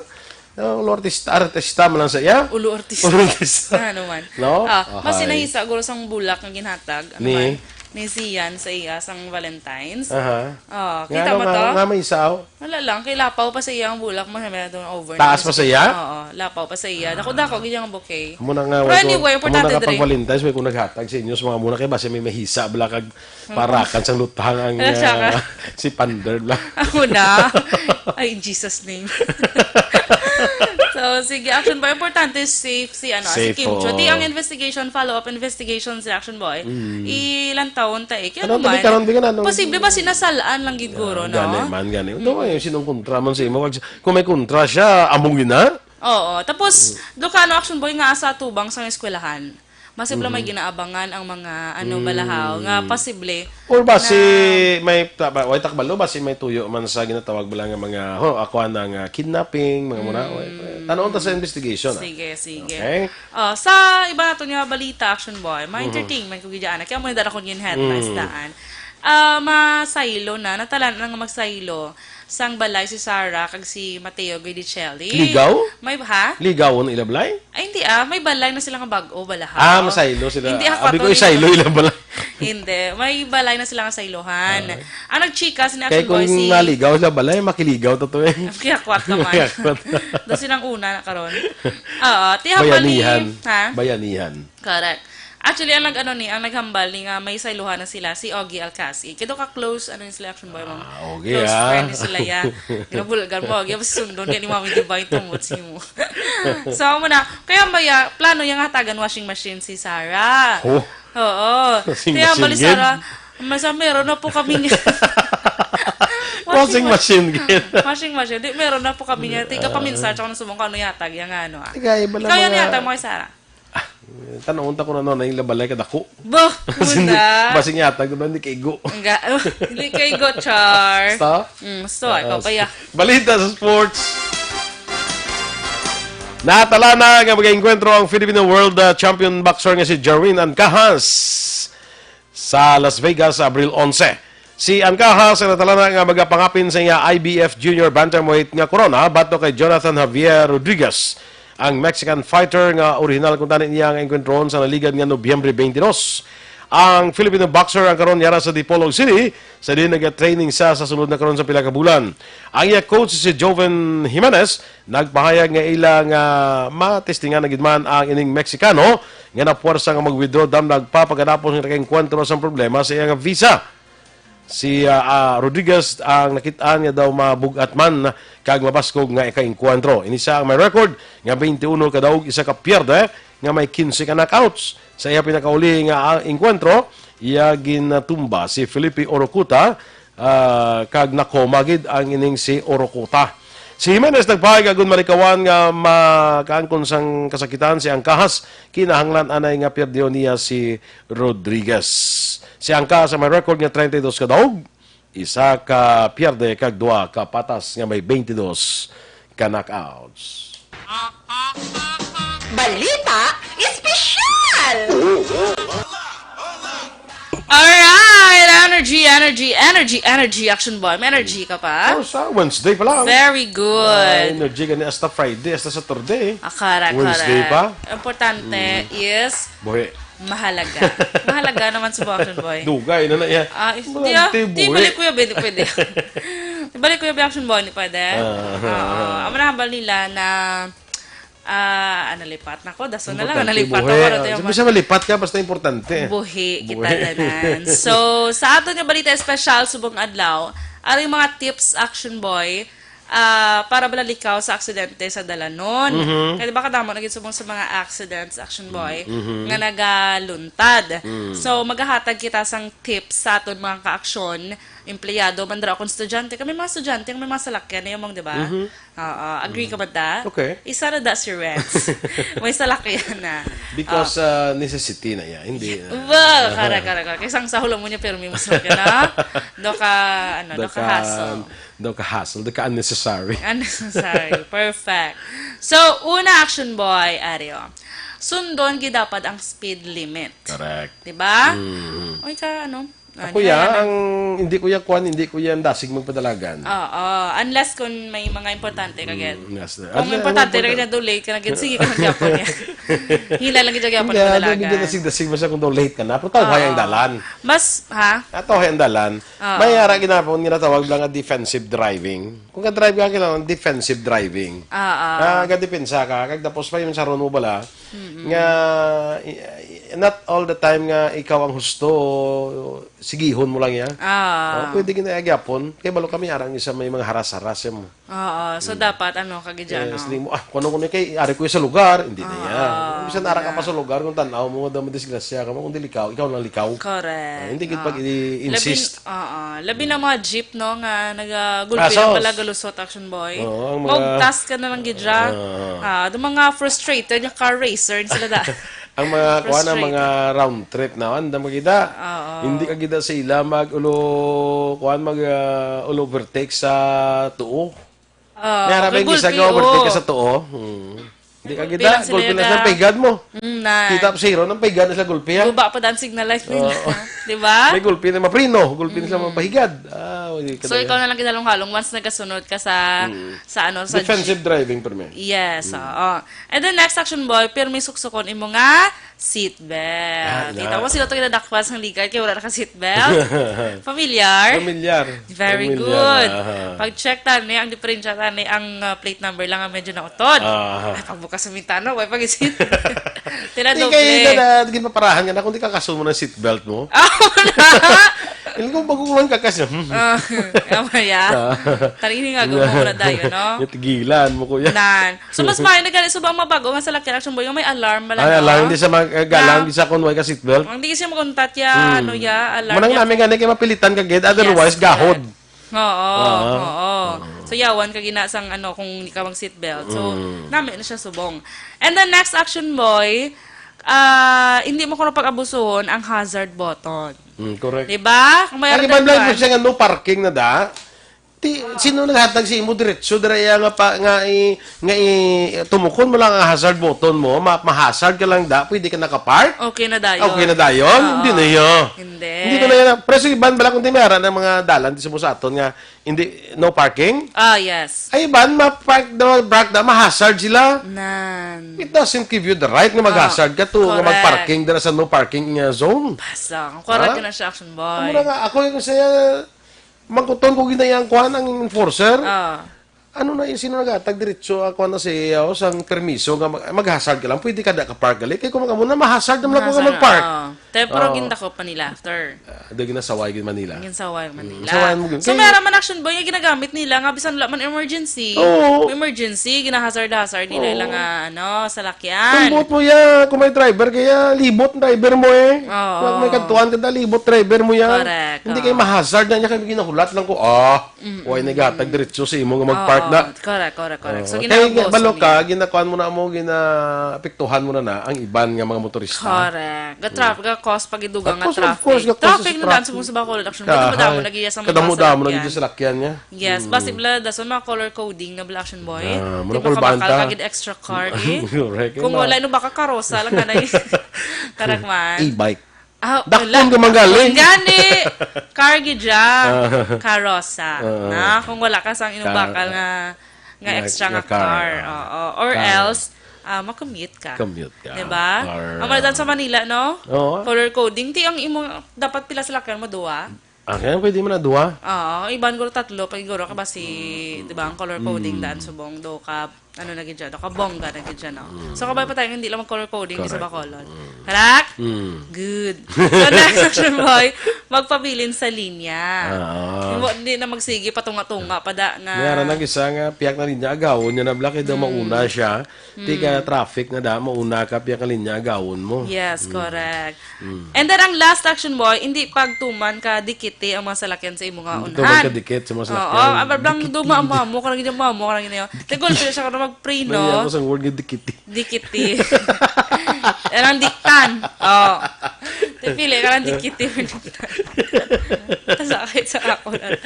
Ulo artista, artista man lang sa iya. Ulo artista. Ulo artista. Ano man. No? Ah, Okay. mas sinahisa guro sang bulak nga ginhatag. Ano Ni? man? Ni Sian sa iya sang Valentine's. Aha. Oh, Nga kita ano mo nga, to? nga may isa, oh. Wala lang, kay lapaw pa sa iya ang bulak mo, sabi nato, over Taas na pa sa iya? Oo, lapaw pa sa iya. Dako-dako, Ah. gid ang bouquet. Amo na nga, Pero wag ko, anyway, amo importante na nga dre. pag Valentine's, wag ko naghatag sa inyo sa mga muna kay basi may mahisa, bala kag Parakan sang lutang ang, Ano siya ka? ah, si Pander lang. Ako na. Ay, in Jesus' name. So, sige, Action Boy. Importante, safe si, ano, si Safe, Kim Chiu. oo. Ti ang investigation, follow-up investigation si Action Boy. Mm. Ilang taon ta eh. Kaya Ano, naman, tabi karon, bigan, ano? posible ba sinasalaan lang gid guro, Ah, no? gani man, gani. Ito Mm. nga yung sinong kontra man sa imo. Kag, kung may kontra siya, among yun na? Oo. Tapos, Mm. do ka, ano, Action Boy, nga asa tubang sa eskwelahan. Mas siyempre may Mhm. ginaabangan ang mga, ano, Mm. balahaw nga posible Or basi na may ta-, ba-, way takbalo, basi may tuyo man sa ginatawag bala nga mga, ho, ako na nga kidnapping, mga muna, Mm. way, way. Tanawon ta sa investigation, ah. Sige, sige. Okay? Oh, sa iba nato nga balita, Action Boy, may Mhm. entertainment ko gidya, anak. Kaya mo na akong gin-headlines Mm. daan. Ah, masaylo na, natalan na nga magsaylo. sang balay si Sarah kag si Mateo Guidicelli. Ligaw? May, ha? Ligaw ang ila balay? Ay, hindi ah. May balay na sila nga bag-o, balahaw. Ah, masaylo sila. Hindi, ako Abi ko, ato isaylo dito. ila balay. Hindi. May balay na sila nga saylohan. Ah. Ang nagchika, si Kaya Action Boy, kung si naligaw sila balay, makiligaw to to eh. Kiyakwat naman. Kiyakwat. Doon silang una na karon. Oo. Tihap bali, Bayanihan. ha? Bayanihan. Correct. Actually, ang nag-ano ni, ang naghambal ni nga may saylohan na sila, si Ogie Alcacid. Kaya ka close, ano yung sila, Action Boy, ma'am? Ah, okay, Close ah. friend ni sila, ya. Ginabulgan mo, Ogie, mas sundon ka ni Mami Divine, tungod si mo. So, amo na. Kaya ba, ya, plano niya nga hatagan washing machine si Sarah? Oh. Oo. Washing Kaya machine, bali, gid? Sara, masa meron na po kami niya. Washing machine, gid. Washing machine. Di, meron na po kami niya. Tiga Ah. paminsan, tsaka nang subong ko ano yatag, yung ano, ah. Ikaw, iba lang Ikaw yan mga yata, mga Sara. Tanong unta ko na, no, na yung labalay kadako. Bah, Kasi hindi, muna. Basing yatag, diba, hindi kaigo. Nga, oh, hindi kaigo, Char. Basta? Mm, so, ikaw Ah, pa, ya. Balita sa sports. Natalana nga mag-enkwentro ang Filipino World, ah, Champion Boxer nga si Jerwin Ancajas sa Las Vegas sa Abril onse. Si Ancajas ang natalana nga magapangapin sa iya I B F Junior Bantamweight nga korona batok kay Jonathan Javier Rodriguez, ang Mexican fighter nga orihinal kuntani niya nga enkwentron sa naligad nga Nobyembre twenty-two. Ang Filipino boxer ang karon yara sa Dipolog City, sa diin nagatraining sa, sa sulod na karon sa pila ka bulan. Ang iya coach si Joven Jimenez nagpahayag nga ila nga matestingan na gid man ang ining Mexicano nga napuwersa nga mag-withdraw dam nagpapaganapon nga nakaengkwentro sang problema sa iya nga visa. Si, ah, ah, Rodriguez ang nakit-an nga daw mabug-at man kag mabaskog nga ikaengkwentro. Ini siya ang may record nga twenty-one ka daog, isa ka pierde nga may quince ka knockouts. Sa iya pinakauli nga, ah, engkwentro, iya ginatumba si Felipe Orocuta, ah, kag nakoma gid ang ining si Orocuta. Si Jimenez nagpahayag agon malikawan nga makaangkon sang kasakitan si Ancajas, kinahanglan anay nga pierdihon niya si Rodriguez. Si Ancajas may record nga treinta y dos ka daog, isa ka pierde kag duha ka patas nga may twenty-two ka knockouts. Balita Espesyal! Alright! Energy, energy, energy, energy, Action Boy. May energy ka pa? Oh, sa Wednesday pa lang. Very good. May energy gani hasta Friday, hasta Saturday. Ah, correct, Wednesday correct. pa? Importante Mm. is Buhi. Mahalaga. Mahalaga naman sa Action Boy. Dugay na na iya. Ah, is, Wala di, ah, nang di tibuhi. balik, Kuya Ben, di pwede. Di balik, Kuya Ben, Action Boy, di pwede. Ah. Oo. Ang manahambal nila na, ah, ah, nalipat na ko. Daso na lang, Importante, nalipat buhi. ako. Ito Ah, yung sabi siya, malipat ka, basta importante. Buhi kita Buhi. tanan. So, sa aton nga balita espesyal, subong adlaw, ari mga tips, Action Boy, ah, para bala likaw sa aksidente sa dalanon. Mhm. Kaya di ba kadamo na gid subong sa mga accidents, Action Boy, Mhm. nga nagaluntad. Mm. So, magahatag kita sang tips sa aton mga kaaksyon, empleyado, man dira kon estudyante. Kami mga estudyante, may mga salakyan na yung, di ba? Mhm. Oo, agree ka ba da? Okay. Isa na da si Renz. May salakyan na. Because, Ah. ah, necessity na yan. Hindi, ah. Wow, kara, kara, kara. Kaya sang sa hulam mo niya, pero may mas salakyan na. Do ka, ano, do Do ka ka hassle. Daw ka hassle, daw ka unnecessary. Unnecessary. Perfect. So, una, Action Boy, Ario. Sundon gid dapat ang speed limit. Correct. Di ba? Mhm. Oy, ka, ano? Ako Ano ya, yan? ang hindi ko ya kuan, hindi ko yan dasig magpadalagan. Oo. Unless kung may mga importante ka, Mm, get. yes, sir. Kung Ano, importante ano, rin na do late ka na, get, sige ka na gyapon niya. Hila lang gid gyapon Hindi, padalagan. hindi dasig-dasig basta kung do late ka na. Pero tawhay ang Oo. dalan. Mas, ha? Ah, tawhay ang dalan. Oo. May ara ginapon, ginatawag lang nga defensive driving. Kung ka-drive ka, kailangan defensive driving. Oo. Ah, gadepensa ka, kag tapos pa yun sa ron mo bala, Mm-mm. nga, i-, i-, not all the time nga ikaw ang husto, sigihon mo lang ya. Ah. Oh, pwede gina-, gyapon. Kay balo kami, arang isa may mga haras-haras mo. Oo, so Mm. dapat, ano, kagidya, Yes, no? Limo. Ah, kuno, kuno kay, ari ko sa lugar, hindi na Oo, yan. Bisan ara ka na. pa sa lugar, kung tanaw mo, daw madisgrasya ka mo, kung dili ka, ikaw lang likaw. Correct. Ah, hindi gid Oo. pag i-insist. Labi, oo. Labi na mga jeep, no, nga nagagulpi Asos. lang pala galusot, Action Boy. Oo, ang mga Maugtas ka na lang gidya. Ah. Ah, do mga frustrated, yung car racer, sila da. Ang mga, kuha na, Frustrated. mga round trip na, anda magida. Oo. Hindi ka gida sa ila mag-ulo, kuha, mag, ah, ulo overtake sa tuo. Ah, May harap yung isa gulpi, ka overtake ka oo. sa tuo. Hmm. Hindi ka Gulpi gida, lang sila gulpi na gida. sa pahigad mo. Mm, na. Kita pa sa hiro, nang pahigad na sa gulpi, ha? Guba pa dan signal light nila. Oo. Di ba? May gulpi na maprino, gulpi na sa Mm. mapahigad. Ah, hindi ka So, na ikaw na lang ginalong-halong once nagkasunod ka sa, Mm. sa ano, sa Defensive jeep. driving, permi. Yes, Mm. oo. And then, next, Action Boy, pirmi suksukon imo nga seat belt. Ah, Kita ina. mo, sino to ginadakpan sang ligad kay wala naka seat belt? Familiar? Familiar. Very Familiar, good. aha. Pag-check tani, ang diferensya tani, ang, uh, plate number lang ang medyo nautod. Aha. Ay, pagbukas sa bintana, way pag-isip. Tila Di doble. kayo na, na, ginpaparahan ka na kung di ka kasunod mo ng seat belt mo. Ah, wala. Hindi ko bago lang kakas niya. Ah. Amaya. Tari ini nga, gumo ko na dayo, no? Tigilan mo, kuya. Nan. So, mas maayo na gani subong mabag-o nga salakyan, Action Boy, nga may alarm man lang, Ay, no? Alarm di sa mag, eh, alarm di sa kung way ka seatbelt. Ang di siya maguntat ya, ano ya, alarm Manang ya. Namin gani kay mapilitan ka gid, otherwise Yes, gahod. correct. Oo, oo. So, yawan ka gina sang ano, kung hindi ka mag-seatbelt. So, nami na siya subong. And the next, Action Boy, ah, hindi mo ko pag-abusuhon ang hazard button. Mm, correct. Diba? Kung may Ang other iban lang one. Siya nga no parking na da. Ti, sino naghatag sa imo diretso dira iya nga pa, nga i, nga i, tumukon mo lang ang hazard button mo, ma, ma-hazard ka lang da, pwede ka nakapark? Okay na dayon. Okay na dayon? Oo. Hindi na iya. Hindi. Hindi ko na iya. Pero sa iban bala kung timara ng mga dalan di sa aton nga hindi no parking. Ah, yes. Ay iban ma-park da, park da, ma-hazard sila. Nan. It doesn't give you the right nga mag-hazard ka to nga Correct. Mag-parking dira sa no parking nga zone. Pasang. Correct na siya, Action Boy. Mura nga ako yung saya mangkuton ko ginayang kuan ang enforcer. Ah. Ano na yung sino naghatag diretso ako na sa iyo sang permiso nga mag, mag-hazard ka lang, pwede ka da ka park gali kay kung amo na ma-hazard naman ako nga Nasa na, mag-park. ah. Pero puro Oo. gintakop pa nila after. Ah, di ginasaway gid Manila. Ginsaway Manila. Saway mo gid. So, Kay- meron man Action Boy nga ginagamit nila nga bisan wala man emergency. Oo. May emergency, ginahazard-hazard nila Oo. ilang ah, ano, Kung salakyan. buot mo ya, kung may driver kaya, libot driver mo eh. Oo. Kung may kadtuan ka da, libot driver mo ya. Correct, Hindi oo. Kayo ma-hazard na niya kay ginahulat lang ko. Ah, way naghatag diretso sa imo nga mag-park Oo, na. Correct, correct, correct. So, Oo. Kay ginagos balo mo ka, niya. Ginakuan mo na mo, ginaapektuhan mo na na ang iban nga mga motorista. Correct. Ga traffic, ga cause pagidugang nga Of course, of traffic. course, ga cause Traffic is na daan traffic. sa mga bako, Action Boy. Kaha, Kadamo-damo na gid sa kadamo-damo na gid salakyan. sa salakyan niya. Yes, basi bala dason mga color coding na bala, Action Boy. Ah, Di mura ba kabakal kurbanta. Ka gid extra car eh. Correct, Kung no? Wala no baka karosa lang na. Correct man. E-bike. Ah, Dakpon wala. Ka man gali. Ang gani. Car gid siya. Ah. Karosa. Ah. Na, kung wala ka sang imong Car. bakal nga nga Nga- extra nga nga car, car. ah. Oo. Or Car. Else, ah, ma-commute ka. Commute ka. Diba? Or, Ang mga sa Manila, no? Oo. Color coding. Ti ang imo, dapat pila salakyan mo? Duwa? Ah, kaya pwede mo na duwa. Oo. Iban guro tatlo. Pag guro ka ba si, di ba, ang color coding Mm. daan subong do ka, ano na gid siya, do ka bongga na gid siya, no? So, kabay pa tayo, hindi lang mag-color coding sa Correct. Bacolod. Correct? Mm. Good. So, next question, boy. Magpabilin sa linya. Oo. Hindi, hindi na magsige, patunga-tunga pa da nga. Mayara na isa nga piyak na linya agawon niya na bala kay daw mauna siya. Ti ka traffic na da, mauna ka piyak na linya agawon mo. Yes, correct. And then ang last, Action Boy, hindi pagtuman ka dikiti ang mga salakyan sa imo nga Hindi unahan. tuman ka dikit sa mga salakyan. Oo, abang duma mo, mo ka lang yun, mo ka lang yun. Tigol pila siya ka mag-pre, Naiya no? Ko sa word nga dikiti. Dikiti. Anong diktan? Oh. Pili ka lang dikiti. Tapos kahit sa ako lang.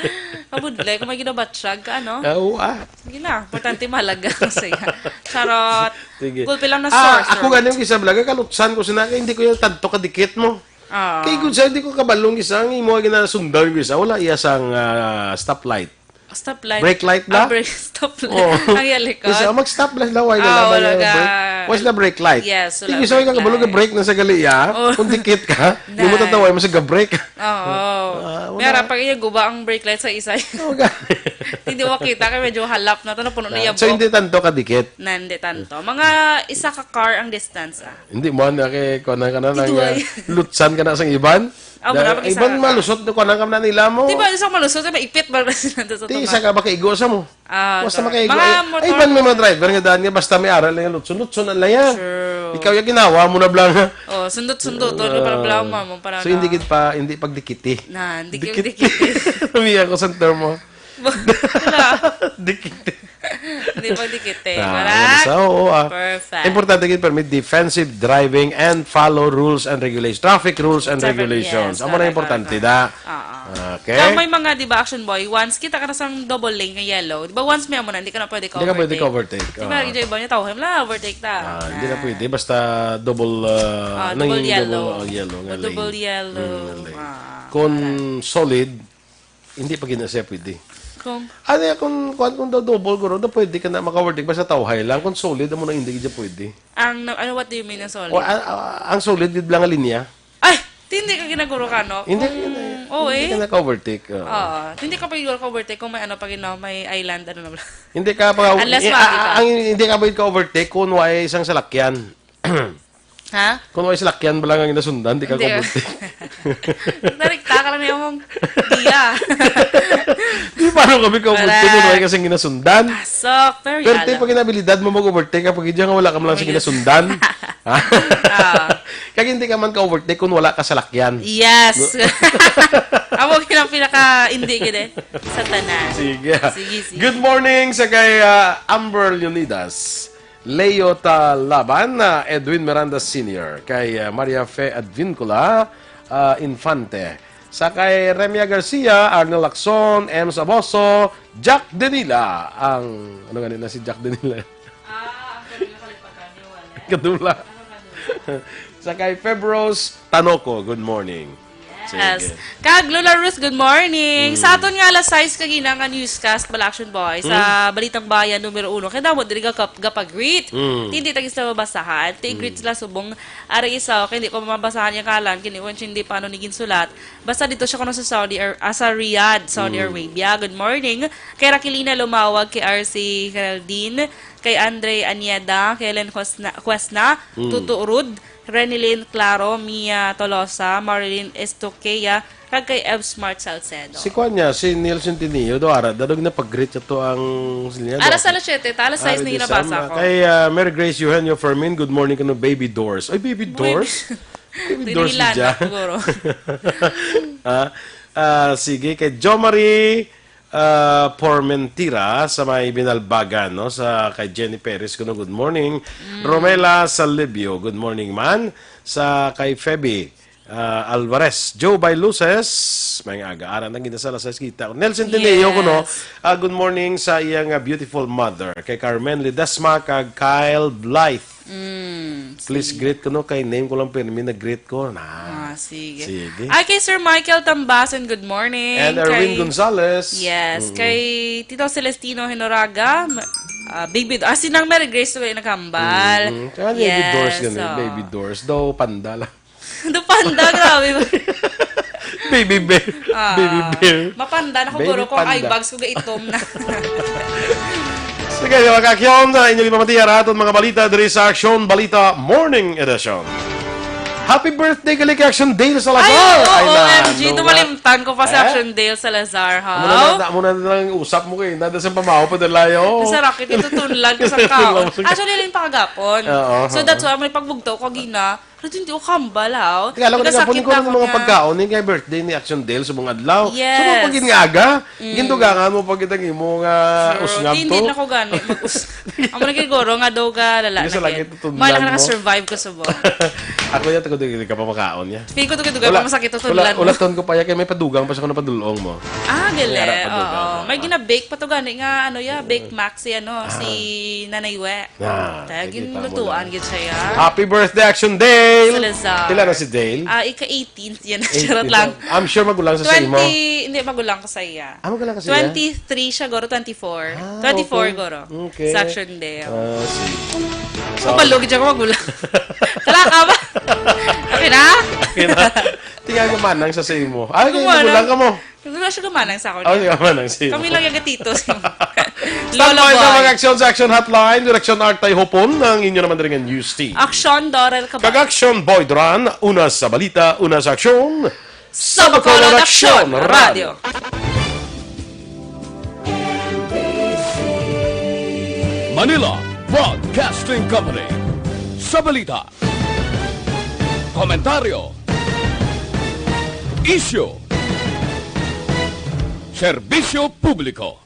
Mabudlay, kung may ginabatsag ka, ano? Ah, oo, ah. Sige na, importante mahalaga ko sa iya. Charot. Sige. Gulpi lang na Ah, sorcerer. Ako ganing isa vlog, kalutsan ko sina, hindi ko yung tanto kadikit mo. Ah. Kay gud sa, hindi ko kabalong isa, ang imo ginasundan ko isa, wala iya sang ah, stoplight. Stoplight. Brake light na? Ah, brake, stoplight. Oo. Ang yalikod. Isa, mag-stop lang sila, why Ah, na wala lang ka. Brake? Why sila brake light? Yes, wala Hindi sa brake yung kabalo light. Brake na sa gali, ah. Oh. Kung dikit ka, hindi mo Nice. tataway mo sa ga-brake. Oo. Ah, wala. Pero pag iya guba ang brake light sa isa, Oh, ga- hindi mo makita kaya medyo halap na to, napuno na iya So, buhok. Hindi tanto kadikit. Na, hindi tanto. Mga isa ka car ang distance, ah. Hindi mo na kay kuanan ka na lang. Iduway. Ah, lutsan ka na sa iban. Ah, Na- wala, mag-isa Iban ka. Malusot ko na ka na nila mo. Di ba, isang malusot, maipit ba na sila sa Ti isa ka ba kaigo sa mo? Ah, Basta tama. makaigo. Mga Ay, motor. Ay, iban may mga driver nga daan nga basta may aral lang yung lutson, lutson ang laya. True. Ikaw yung ginawa mo na blang. Oh, sundot-sundot, oh, para bla mo, para So, na. Hindi gid pa, hindi pagdikiti. Na, hindi Dikit. dikit. Lumiya ko sa termo. Wala. Dikiti. Hindi pagdikit eh. Ah, Correct? so, oo, ah. Perfect. Importante gid permit defensive driving and follow rules and regulations, traffic rules and Traffic, regulations. yes, Amo na correct, importante correct. da. Ah, ah. Okay? Kaya may mga, di ba, Action Boy, once kita ka na sang double lane nga yellow, di ba, once may amo na, hindi ka na pwede ka Hindi ka pwede overtake. ka overtake. Di ba, Ah. yung iba niya tao, wala, overtake ta. Ah, hindi na Ah. pwede. Basta double, ah, Ah, nang double yellow. Double, ah, yellow nga O, double lane. yellow. Mm, lane. Ah, Kung correct. solid, hindi pa gina siya pwede. Kung, Ano yan, kung, kung, kung daw double, guro, daw pwede ka na maka-overtake. Basta tawhay lang. Kung solid, amo na hindi siya pwede. ang, ano, what do you mean na solid? O, a- a- ang solid, gid lang ang linya. Ay! Hindi ka ginaguro ka, no? Hindi, Kung, hindi, oo, hindi eh. ka naka-overtake. Oo. Oo. Hindi ka pag ka-overtake kung may ano, pag, you know, may island, ano na ba? Hindi ka pa, Unless i- makita. a- ang, hindi ka pwede ka-overtake kung wala isang salakyan. Ha? Kung may salakyan ba lang ang ginasundan, di ka Hindi. kabuti. Narikta ka lang yung mong diya. Di paano kami kabuti Correct. kung may kasing ginasundan? Pasok, pero Pero yala. Pag inabilidad mo mag-overtake ka, pag hindi nga wala ka man lang sa Yes. ginasundan. Ah. Kaya hindi ka man ka-overtake kung wala ka salakyan. Yes. Amo gid ang pinaka hindi gid eh. Sa tanan. Sige. Sige, sige. Good morning sa kay ah, Amber Leonidas, Leo Talaban, ah, Edwin Miranda Senior, kay ah, Maria Fe Advincula ah, Infante, sa kay Remia Garcia, Arnel Lacson, M Saboso, Jack Denila, ang, ano nga nila si Jack Denila? Ah, ang pwede na kalipatan niyo, wala. Kadula. Sa kay Febros Tanoco, good morning. Yes. Sige. Kag Lola Ruth, good morning. Mm. Sa aton nga alas sais kagina nga newscast, bala Action Boy, sa Balitang Bayan numero uno. Kay damo diri ga kap- gapag-greet. Mm. Hindi tagis na mabasahan. Ti greet sila subong ari isa, kay hindi ko mabasahan yung kalan, kini ko hindi paano ni ginsulat. Basta dito siya kuno sa Saudi Ar- ah, sa Riyadh, Saudi Mm. Arabia. Good morning. Kay Raquelina Lumawag, kay R C Geraldine, kay Andre Anieda, kay Len Cuesna, Cuesna, Mm. Tuto Rud, Renilyn Claro, Mia Tolosa, Marilyn Estoquea, kag kay Ev Smart Salcedo. Si kuan niya, si Neil Centineo, do ara, dadog na pag-greet ito ang sila. Alas alas siyete, ta, alas sais na ginabasa ko. Kay ah, Mary Grace Eugenio Fermin, good morning kano Baby Doors. Ay, Baby Doors? Baby Doors Dinilan siya. na siguro. Ah, ah, sige, kay Jo Marie ah, Pormentira sa may Binalbagan, no? Sa kay Jenny Perez, kuno, good morning. Mm. Romela Salibio, good morning man. Sa kay Feby ah, Alvarez, Joe by Luces, may nga aga, aran ang ginasala sa kita. Nelson Tineo, Yes. Kuno, ah, good morning sa iyang ah, beautiful mother, kay Carmen Ledesma, kag Kyle Blythe. Mm, Please greet ko, no? Kay name ko lang, pero may nag-greet ko. Na. Ah, sige. Sige. Ay, kay Sir Michael Tambason, good morning. And Erwin Kay- Gonzalez. Yes, Mm-mm. Kay Tito Celestino Hinoraga, ma- ah, Baby Do-, ah, si Nang Mary Grace wala nakambal. Mm-mm. Kaya Baby Doors, ganun. So. Baby Doors. Daw panda lang. Do panda, grabe. Baby Bear. Ah, Baby Bear. Mapanda na ko, Baby guro, kung panda. eye bags ko gaitom na. Sige, mga ka-aksyon, na inyo limamatiya ra aton mga balita diri sa Aksyon Balita Morning Edition. Happy birthday, gali kay Action Dale Salazar! Ay, oo, Ay, O M G, nanu nga. tumalimtan ko pa si Eh? Action Dale Salazar, ha? Muna na, muna na lang usap mo kay nada sa pamahaw pa dalayo. Sa racket, ito tunlan ko sa Tunlan kaon. mo sa Actually, yung pagkapon. Oo, So, oo. That's why may pagbugtaw ko gina. Pero hindi ko kambal, ha? Kaya alam ko, Nagkasakit nagapon ko ng ako mga niya. Pagkaon ni kay birthday ni Action Dale sa mga adlaw. Yes. So, mga pagin nga aga, gindugangan mo pag itang imo nga Pero usngab hindi to. Na ko gani mag-us. Amo na kay guro nga daw ga lala Hindi sa na langit gid. tutunlan May lang mo. Naka-survive ko sa buwan. Ako yan, tago din ka pa makaon niya. Feel ko to gid pa masakit to tunlan mo. Ulaton ko pa yan, kaya may padugang pa siya kung napadulong mo. Ah, gali. May ara pa dugang, Oo. ah. May gina-bake pa to gani nga ano ya, bake max si ano, si Nanay We. Ah, Kaya nakita mo ginlutuan lang. Gid siya ya. Happy birthday, Action Dale! Salazar. Pila na si Dale? Ah, ika-eighteenth yan. Eight, Charot lang. I'm sure magulang sa sa imo. Twenty, hindi, magulang ko sa iya. Ah, magulang ka sa iya? Twenty-three siya, guro, twenty-four. Ah, Twenty-four, okay. guro. Okay. Sa Action Dale. Ah, sige. Kapalog siya ko magulang. Kala ka ba? Okay na? Tingnan mo manang sa sa imo. Ay, Gumanang. magulang ka mo. Wala siya gumanang sa ako. Ah, sige, manang sa imo. Kami lang yung gatito. Stand Lolo by sa Boy. Mga Aksyon sa Aksyon Hotline, Direction Artay Hopon, ang inyo naman rin ang news team. Aksyon, Doral Kag Kabal. Aksyon, Boy Duran, una sa balita, una sa aksyon. Sa Bacolod Aksyon Radio. Manila Broadcasting Company. Sa balita, komentaryo, isyu, serbisyo publiko.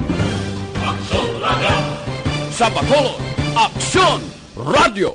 Sa Bacolod, Aksyon Radio.